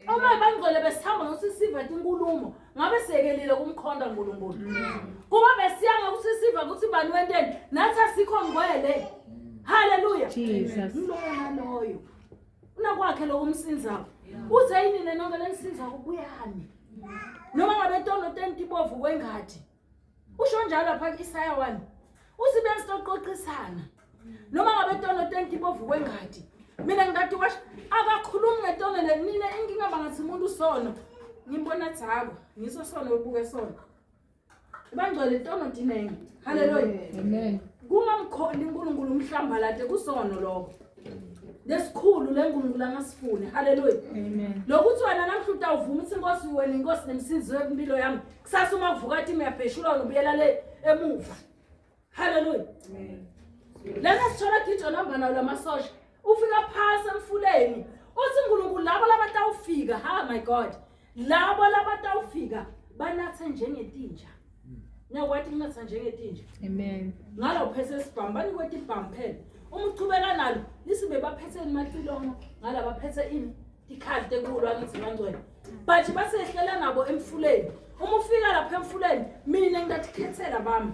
Uma bangcwele besihamba ngokuthi siva inkulumo. Ngabe siyekelile kumkhonda uNkulunkulu. Kuba besiya ngokuthi siva ukuthi bani wenteni, nathi asikho ngcwele. Hallelujah. Jesus. Loyo naloyo. Unakwakhe lokumsinzako. Uthe yini nenonke lenisinzako buyani. Noma ngabe tono tentibovu kwengadi. Usho njalo lapha ku-Isaya 1. Uthi besizoqoqisana. Noma ngabe tono tentibovu kwengadi. Mina ngikade washo akakhulumi ngetono le nina inkinga bangathi umuntu usono. Ngimbona thako, ngiso sono ubuke sono. Bangcwele tono dinenge. Hallelujah. Amen. Kungamkhona uNkulunkulu umhlambalade kusono lokho. Lesikhulu leNkulunkulu angasifuni. Hallelujah. Amen. Lokuthi wena namhla utawuvuma ukuthi inkosi wena inkosi nemsizi wempilo yami. Kusasa uma kuvuka timu yapheshulwa ngibuyela le emuva. Hallelujah. Lana sithola Gideon hamba nawo lamasosha. Ufika phansi emfuleni. Uthi uNkulunkulu labo labatawufika, ha my God. Labo labatawufika banathe njengetinja. Niyakwathi kunatha njengetinja. Amen. Ngalo phethe isibhamu banikwe ibhamu phela. Uma uchubeka nalo lisibe baphethe imacilongo ngala baphethe ini tikhali tekulwa ngithi bangcwele. But basehlela nabo emfuleni. Uma ufika lapha emfuleni mina ngidathkhethela bami.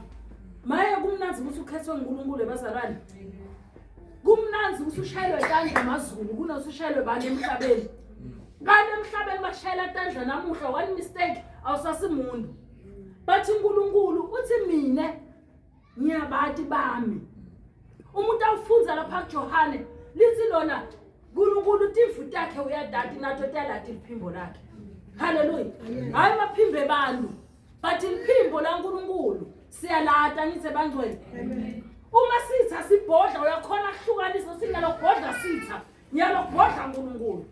Maye kumnanzi ukuthi ukhethwe nguNkulunkulu ebazalwane. Kumnanzi ukuthi ushayelwe tandla amazulu kunokuthi ushayelwe bani emhlabeni. Kanti emhlabeni bashayela tandla namuhla one mistake awusasimuntu. Bathi uNkulunkulu uthi mina ngiyabati bami. Umuntu awufunza lapha kuJohane lithi lona uNkulunkulu timvu takhe uyadati nato tiyalati liphimbo lakhe. Hallelujah. Hayi maphimbo ebantu but liphimbo laNkulunkulu siyalata ngithi bangcwele. Uma sitha sibhodla uyakhona kuhlukanisa sinalobhodla sitha ngiyalobhodla uNkulunkulu.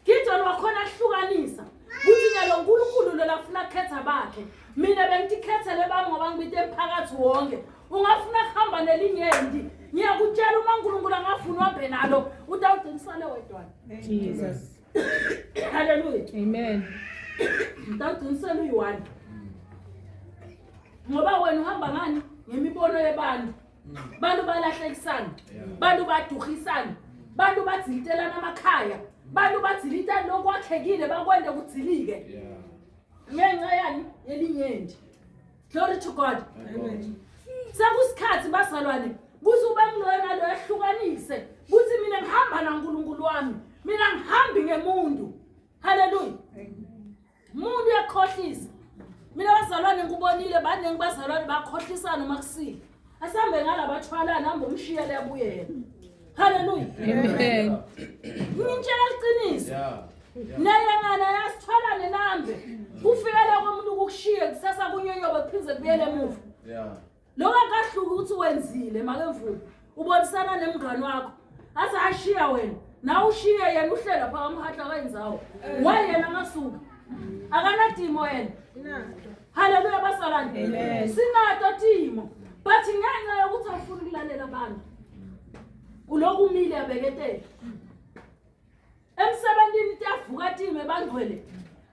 Gideon wakhona kuhlukanisa kuthi nyalo uNkulunkulu lo lafuna khetha bakhe. Mina bengitikhethele bami ngoba ngibite emphakathi wonke. Ungafuna kuhamba nelinyendi ngiyakutshela uma uNkulunkulu angafuni uhambe nalo utawugcinisale wedwana. Jesus. Hallelujah. Amen. Utawugcinisela uyi-one. Ngoba wena uhamba ngani ngemibono yebantu. Bantu balahlekisana, bantu baduhisana, bantu badzilitelana amakhaya, bantu badzilita lokwakhekile bakwende kudzilike. Ngenxa yani yelinyendi. Glory to God. Sekusikhathi bazalwane kuthi ube ngiloyo naloyo ehlukanise kuthi mina ngihamba naNkulunkulu wami, mina ngihambi ngemuntu. Hallelujah. Umuntu uyakhohlisa. Mina bazalwane ngikubonile baningi bazalwane bakhohlisana uma kusile. Asambe ngalabathwalana hamba umshiye leyabuyela. Hallelujah. Amen. Ngintshela iqiniso. Neyengana yasithwalane nambe. Kufikela komuntu ukukushiye kusasa kunyonyoba kuphinde kubuyele emuva. Lokho akahluki ukuthi wenzile makemvumo. Ubonisana nemngani wakho. Aze ashiya wena. Nawe ushiye yena uhlela phaka umhahla kwenzawo. Why yena angasuka? Akanadimo yena. Hallelujah bazalwane. Amen. Sinato timo. But ngenxa yokuthi awufuni ukulalela abantu. Uloku umile abeketela. Emsebenzini tiyavuka time bangcwele.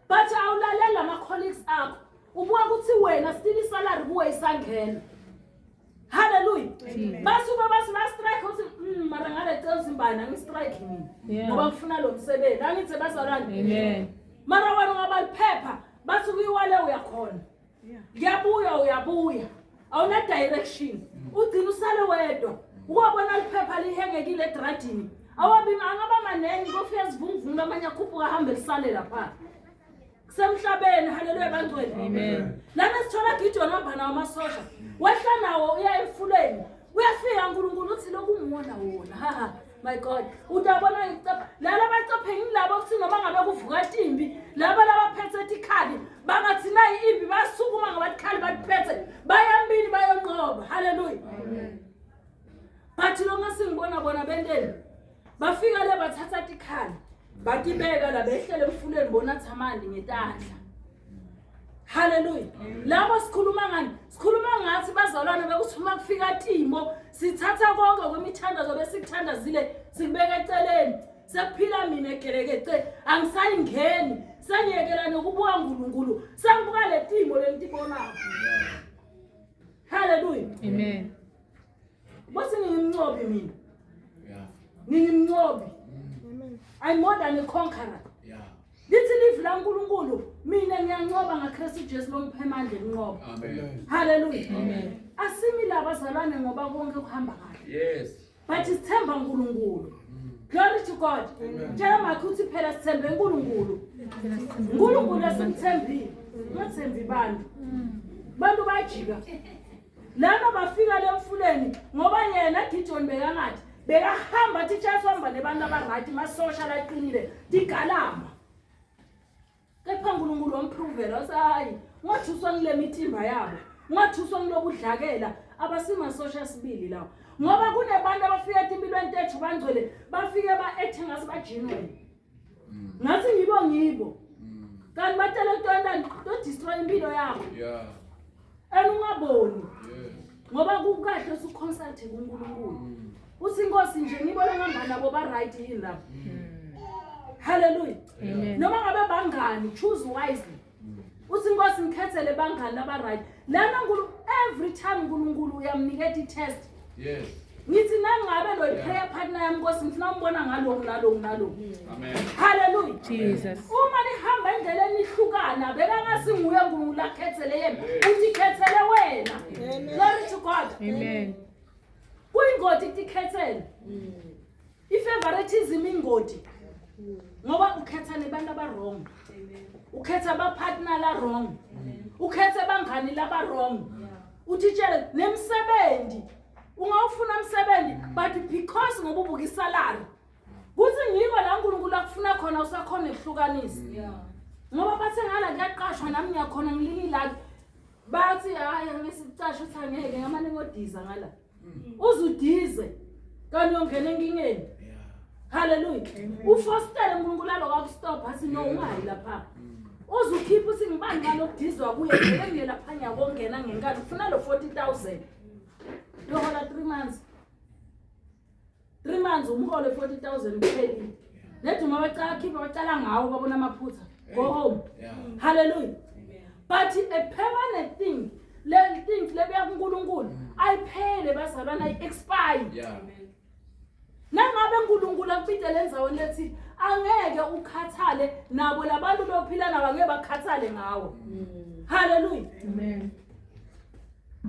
But awulalela ama colleagues akho. Ubuka ukuthi wena still isalary kuwe isangena. Hallelujah. Basuka bathi ba strike uthi mara ngale cela uzimbani angi strike mina. Yeah. Ngoba ngifuna lo msebenzi. Angithi bazalwane. Amen. Mara wena ungaba liphepha bathi kuyiwale uyakhona. Kuyabuya uyabuya. Awuna direction. Ugcina usale wedwa. Ukwabona liphepha lihengekile edradini. Awabi angaba manengi kofika sivunguvungu amanye akhuphuka ahambe lisale lapha. Kusemhlabeni haleluya bangcwele. Amen. Lana sithola Gideon hamba nawo amasosha. Wehla nawo uya emfuleni. Uyafika uNkulunkulu uthi lokunguwona wona. Ha ha. My God. Utabona ngicapha. Laba bacaphe ngilabo kuthi noma ngabe kuvuka timbi, laba labaphethe tikhali bangathi nayi impi basukuma ngabatikhali batiphethe bayambili bayonqoba. Hallelujah. But lo ngasingibona bona benteni. Bafika le bathatha tikhali. Batibeka la behlele emfuleni bona thamandi ngetandla. Hallelujah. Labo sikhuluma ngani? Sikhuluma ngathi bazalwane bekuthi uma kufika timo sithatha konke kwemithandazo besikuthandazile sikubeka eceleni. Sekuphila mina egelekece angisayingeni. Sengiyekela nokubuka uNkulunkulu. Sengibuka le timo lentibonako. Hallelujah. Amen. Bothi ngingumnqobi mina. Ngingumnqobi. I'm more than a conqueror. Lithi livi laNkulunkulu, mina ngiyanqoba ngaKristu Jesu longiphe amandla ekunqoba. Amen. Hallelujah. Amen. Asimi la bazalwane ngoba konke kuhamba kahle. Yes. But sithemba uNkulunkulu. Glory to God. Tshela makhe uthi phela sithembe uNkulunkulu. uNkulunkulu esimthembile. Ungathembi bantu. Bantu bajika. Lana bafika lemfuleni ngoba yena Gideon bekangathi bekahamba athi Jesu hamba nebantu abaright masosha laqinile tigalama. Kepha uNkulunkulu wamprovela wathi hayi ungathuswa ngile mithimba yabo. Ungathuswa ngilokudlakela abasimasosha sibili lawo. Ngoba kunebantu abafika etimpilweni tethu bangcwele bafike ba-acte ngathi ba-genuine. Ngathi ngibo ngibo. Kanti batele kutontani to-destroy impilo yakho. Yeah. And ungaboni. Yes. Ngoba kukahle usuconsulte kuNkulunkulu. Uthi inkosi nje ngibona ngangani nabo ba-right yini lapho. Hallelujah. Amen. Noma ngabe bangani choose wisely. Uthi inkosi ngikhethele bangani laba-right. Lana nkulu every time uNkulunkulu uyamniketa i-test. Yes. Ngithi nangabe lo prayer partner yami Nkosi ngifuna umbona ngaloku naloku naloku. Amen. Hallelujah. Jesus. Uma nihamba endleleni ihlukana bekangasinguye uNkulunkulu akhethele yena uthi khethele wena. Glory to God. Amen. Kuyingoti ukukhethela. I-favoritism ingoti. Ngoba ukhetha nebantu aba-wrong. Ukhetha abapartner la wrong. Ukhetha abangani laba wrong. Uthitshele nemsebenzi. Ungawufuna umsebenzi but because ngoba ubuka isalary. Kuthi ngiko la uNkulunkulu akufuna khona usakhona ukuhlukanisa. Ngoba bathe ngala kuyaqashwa nami ngiyakhona ngilinye ilaki. Bathi hayi angisicashe uthi angeke ngamane ngodiza ngala. Uzudize kanti uyongena enkingeni. Hallelujah. Ufostele uNkulunkulu aloku akustop athi no ungayi lapha. Uzukhipha uthi ngibani ngalokudizwa kuye vele ngiye lapha ngiyakongena ngenkani ufuna lo 40000. Yohola 3 months. 3 months umholo 40000 kuphelile. Neduma bacala khipha bacala ngawo babona amaphutha. Go home. Yeah. Hallelujah. But a permanent thing, le thing lebuya kuNkulunkulu ayiphele bazalwana ayi-expire. Yeah. Nangabe uNkulunkulu akubidele endzaweni lethi angeke ukhathale nabo labantu lophila nabo angeke bakhathale ngawe. Hallelujah. Amen.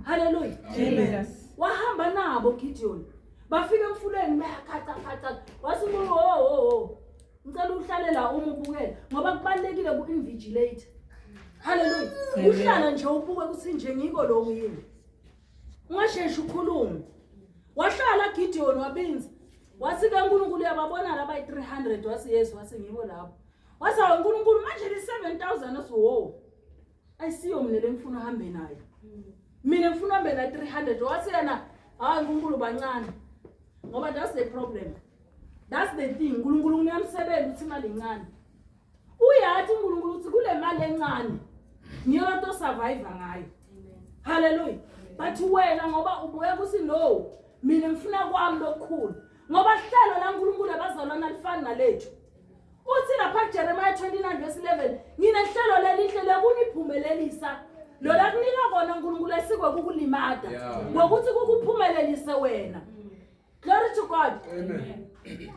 Hallelujah. Jesus. Wahamba nabo Gideon. Bafika emfuleni bayakhaca khaca. Wathi uNkulunkulu ho ho ho. Ngicela uhlale la uma ubukele ngoba kubalekile ku-invigilate. Hallelujah. Uhlala nje ubuke ukuthi nje ngiko lokhu yini. Ungasheshi ukhulume. Wahlala Gideon wabinza. Wathi ke uNkulunkulu uyababona laba yi-300 wathi yes wathi ngibo labo. Wathi hawu uNkulunkulu manje li 7000 wathi wo. Ayisiyo mina lengifuna uhambe nayo. Mina ngifuna uhambe na 300 wathi yena hayi uNkulunkulu bancane. Ngoba that's the problem. That's the thing. uNkulunkulu uyamsebenza uthi imali incane. Uyathi uNkulunkulu uthi kule mali encane ngiyona to survive ngayo. Hallelujah. But wena ngoba ubuye kuthi no mina ngifuna kwami lokukhulu. Ngoba hlelo la uNkulunkulu abazalwana lifani nalethu. Uthi lapha Jeremiah 29 verse 11 nginehlelo lelihle lekuniphumelelisa. Lo lakunika kona uNkulunkulu esikwe kukulimata. Yeah. Ngokuthi kukuphumelelise wena. Glory to God. Amen.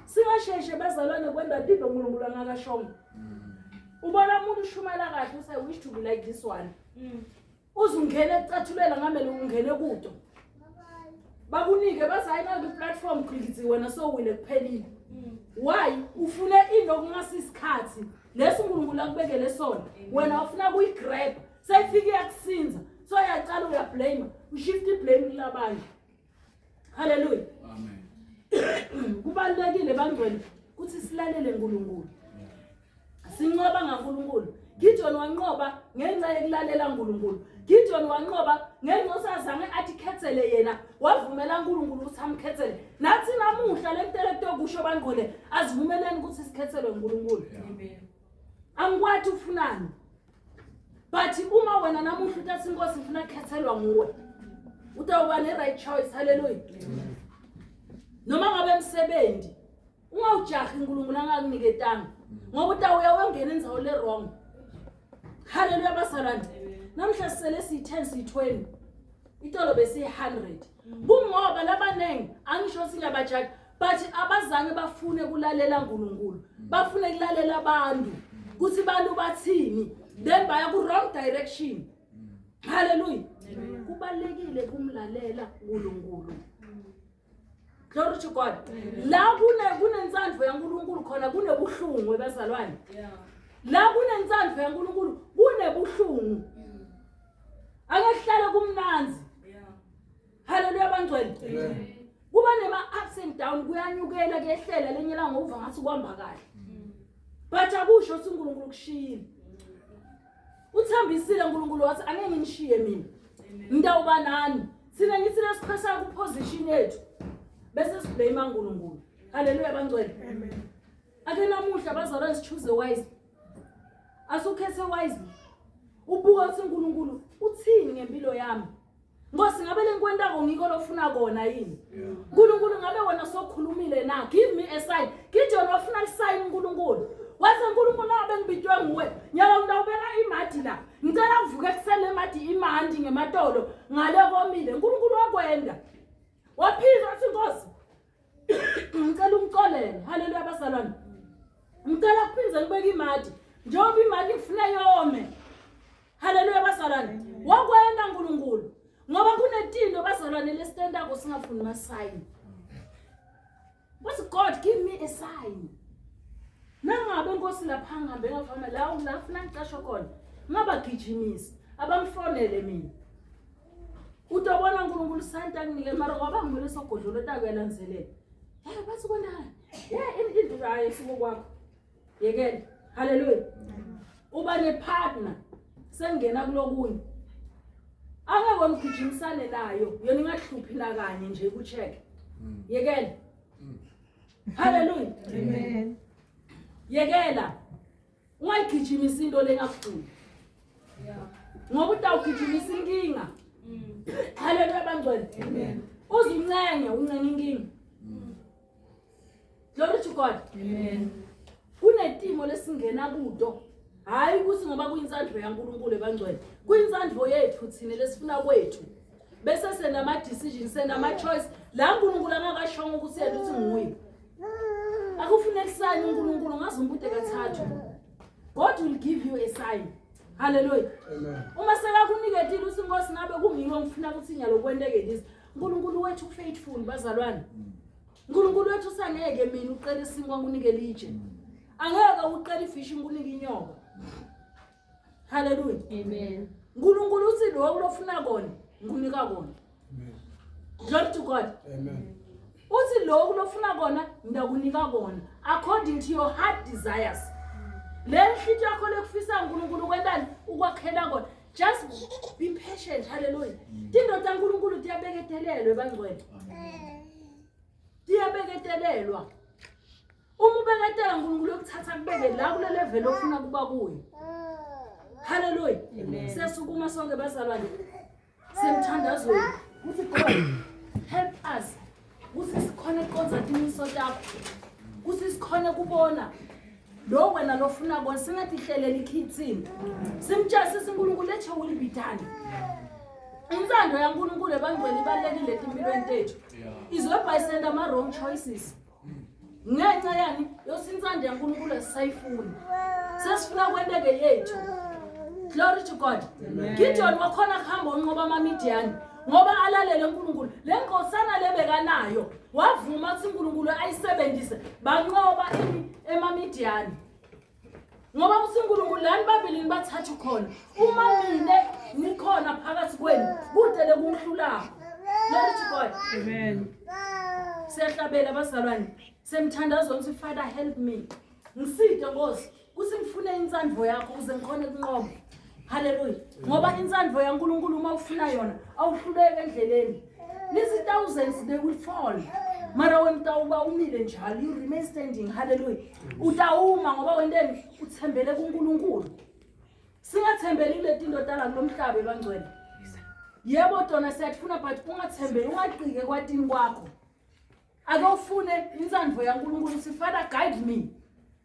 Singasheshe bazalwane kwenda live uNkulunkulu angakashongo. Ubona umuntu ushumayela kahle uthi I wish to be like this one. Uzungena ecathulela ngamele ungene kuto. Bakunike bathi hayi naku platform qhikithi wena sowile kuphelile. Why ufune into kungasisikhathi leso uNkulunkulu akubekele sona wena ufuna kuyigrab seyifike iyakusinza so uyacala uyablame ushift iblame kulabanye. Hallelujah. Amen. Kubalulekile bangcwele ukuthi silalele uNkulunkulu. Sinqoba ngaNkulunkulu. Gideon wanqoba ngenxa yokulalela uNkulunkulu. Gideon wanqoba ngenxa osazange athi khethele yena, wavumela uNkulunkulu ukuthi amkhethele. Nathi namuhla lentele kutokusho bangcwele asivumeleni ukuthi sikhethelwe uNkulunkulu. Angikwathi ufunani. But uma wena namuhla utathi inkosi ngifuna ukukhethelwa nguwe. Utawuba ne right choice. Hallelujah. Noma ngabe emsebenzi ungawujahi uNkulunkulu angakuniketanga ngoba utawuya uyongena endzaweni le wrong. Hallelujah bazalwane. Namhla sisele siyi-10 siyi-20. Itolo besiyi-100. Kungoba labanengi angisho singabajaji but abazange bafune kulalela uNkulunkulu. Bafune kulalela abantu. Kuthi bantu bathini, then baya ku wrong direction. Hallelujah. Kubalekile kumlalela uNkulunkulu. Glory to God. La kunentsandvo yaNkulunkulu khona kunebuhlungu ebazalwane. La kunentsandvo yaNkulunkulu kunebuhlungu. Akahlale kumnanzi. Hallelujah bangcwele. Kuba nema ups and down, kuyanyukela kuyehlela, lenye langa uva ngathi kuhamba kahle. But akusho ukuthi uNkulunkulu kushiyile. Uthambisile uNkulunkulu wathi angeke nginishiye mina. Ngitawuba nani. Sina ngithi lesiphasa ku position yethu. Bese siblame uNkulunkulu. Hallelujah bangcwele. Amen. Ake namuhla bazalwane sichoose wisely. Asukhethe wisely. Ubuka ukuthi uNkulunkulu uthini ngempilo yami. Nkosi ngabe lengikwentako ngiko lofuna kona yini? uNkulunkulu ngabe wena sokhulumile na? Give me a sign. Gideon wafuna isign uNkulunkulu. Wathi uNkulunkulu ngabe ngibitwe nguwe. Nyalo ngitawubeka imadi la. Ngicela kuvuke ekuseni emadi imandi ngematolo ngale komile. uNkulunkulu wakwenda. Waphinda wathi Nkosi ngicela ungixolele. Haleluya bazalwane. Ngicela kuphindze ngibeke imadi. Njengoba imadi ngifuna yome. Haleluya bazalwane. Wakwenda uNkulunkulu. Ngoba kunetinto bazalwane lesitendako singafuni masayini. Wathi God give me a sign. Nangabe Nkosi lapha ngihambe ngafama la la funa ngicashwe khona. Ngabagijimisi abamfonele mina. Utobona uNkulunkulu santa kunike mara ngoba ngimele sogodlolo takuyalandzelela. Hey bathi konani? Yeah into hayi siko kwakho. Yekela. Hallelujah. Uba nepartner sengena kulokunye. Angeke wamgijimisane nayo, yona ingahluphi nakanye nje kucheck. Yekela. Hallelujah. Amen. Yekela. Ungayigijimisi into lengakufuni. Ngoba utawugijimisa inkinga. Hallelujah bangcwele. Amen. Uzincenge, uncenge inkinga. Glory to God. Amen. Kunetimo lesingena kuto. Hayi ukuthi ngoba kuyinsandvo yaNkulunkulu ebangcwele. Kuyinsandvo yethu thina lesifuna kwethu. Bese senama decisions, senama choice. La uNkulunkulu angakashongo ukuthi yena uthi nguye. Akufuneki sign uNkulunkulu ngaze umbude kathathu. God will give you a sign. Hallelujah. Amen. Uma sekakuniketile uthi Nkosi ngabe kungiwe ngifuna ukuthi nyalo kwenteke this. uNkulunkulu wethu faithful bazalwane. uNkulunkulu wethu usangeke mina uqela isinkwa ngunike litshe. Angeke uqela ifish ngunike inyoka. Hallelujah. Amen. uNkulunkulu uthi lokho lofuna kona ngikunika kona. Glory to God. Amen. Uthi lokho lofuna kona ngiyakunika kona according to your heart desires. Le nhliziyo yakho lekufisa uNkulunkulu kwentani ukwakhela kona. Just be patient. Hallelujah. Tindoda uNkulunkulu tiyabeketelelwa ebangcwele. Tiyabeketelelwa. Uma ubeketela uNkulunkulu uyokuthatha kubeke la kule level ofuna kuba kuyo. Hallelujah. Siyasukuma sonke bazalwane. Semthandazweni. Uthi God help us. Kuthi sikhone ukuqonda timiso takho. Kuthi sikhone kubona lo wena lofuna kona singatihlelela ikhithini. Simtshela sithi uNkulunkulu let your will be done. Intsando yaNkulunkulu ebangcwele ibalulekile etimpilweni tethu. Izwe send ama wrong choices. Ngenxa yani yosintsando yaNkulunkulu asisayifuni. Sesifuna kwenteke yethu. Glory to God. Gideon wakhona kuhamba unqoba amaMidian ngoba alalele uNkulunkulu. Le nkosana lebekanayo wavuma ukuthi uNkulunkulu ayisebenzise banqoba emaMidian. Ngoba uthi uNkulunkulu lani babili nibathathu khona. Uma mine nikhona phakathi kwenu kude lekungihlulako. Glory to God. Amen. Siyahlabela bazalwane. Semthandazweni uthi Father help me. Ngiside Nkosi kuthi ngifune insandvo yakho ukuze ngikhone ukunqoba. Hallelujah. Ngoba insandvo yaNkulunkulu uma ufuna yona awuhluleki endleleni. Lezi thousands they will fall. Mara wena utawuba umile njalo, you remain standing. Hallelujah. Utawuma ngoba wenteni uthembele kuNkulunkulu. Singathembeli kule tinto tala kulomhlaba ebangcwele. Yebo tona siyafuna but ungathembeli ungaqike kwatini kwakho. Ake ufune insandvo yaNkulunkulu uthi Father guide me.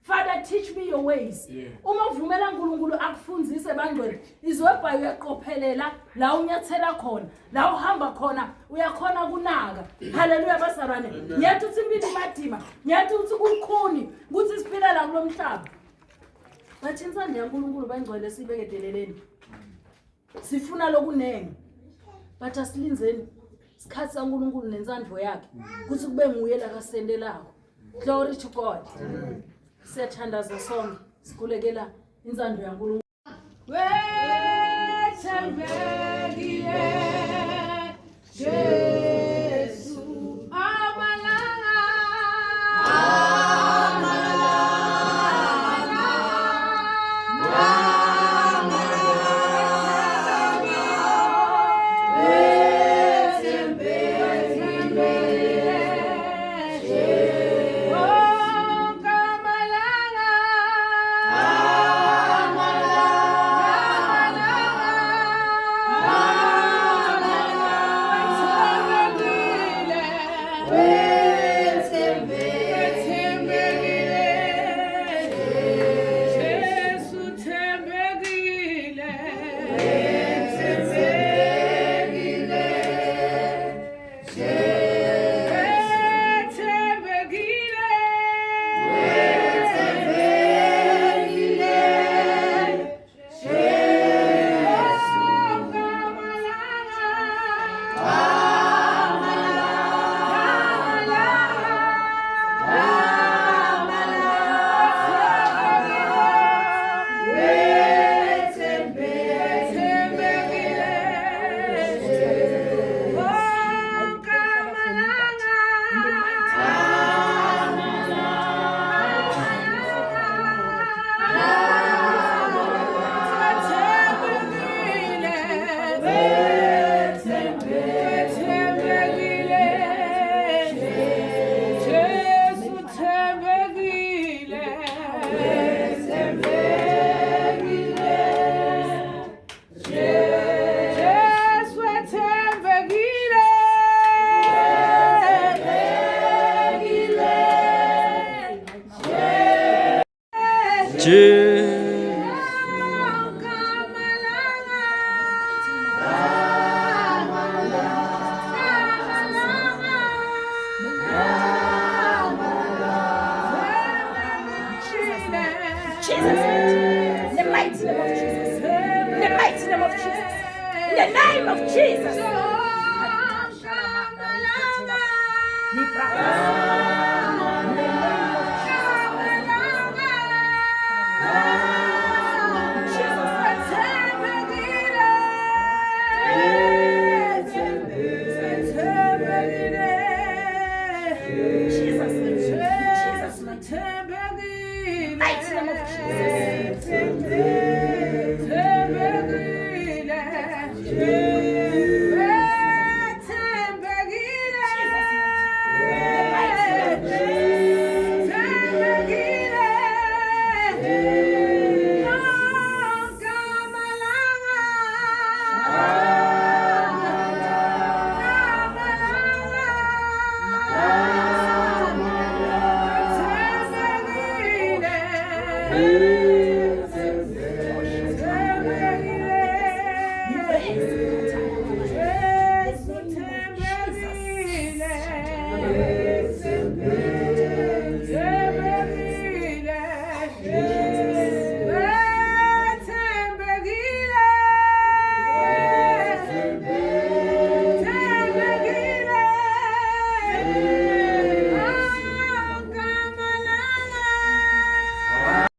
Father teach me your ways. Uma uvumela uNkulunkulu akufundzise bangcwele, izwebhayo uyaqophelela la unyathela khona, la uhamba khona uyakhona kunaka. Hallelujah bazalwane. Ngiyathi uthi impilo imadima, ngiyathi uthi kukhuni ukuthi siphila la kulomhlaba. Bathi insanda yaNkulunkulu bangcwele sibekedeleleni. Sifuna lokunengi. But asilinzeni isikhathi saNkulunkulu nensandvo yakhe kuthi kube nguye la kasendelako. Glory to God. Siyathandaza sonke sikhulekela insando yaNkulunkulu. Wethembekile Jesu amalanga wonke amalanga Jesus. Jesus, in the mighty name of Jesus, in the mighty name of Jesus, in the name of Jesus. Jesus, Jesus, mighty name of Jesus.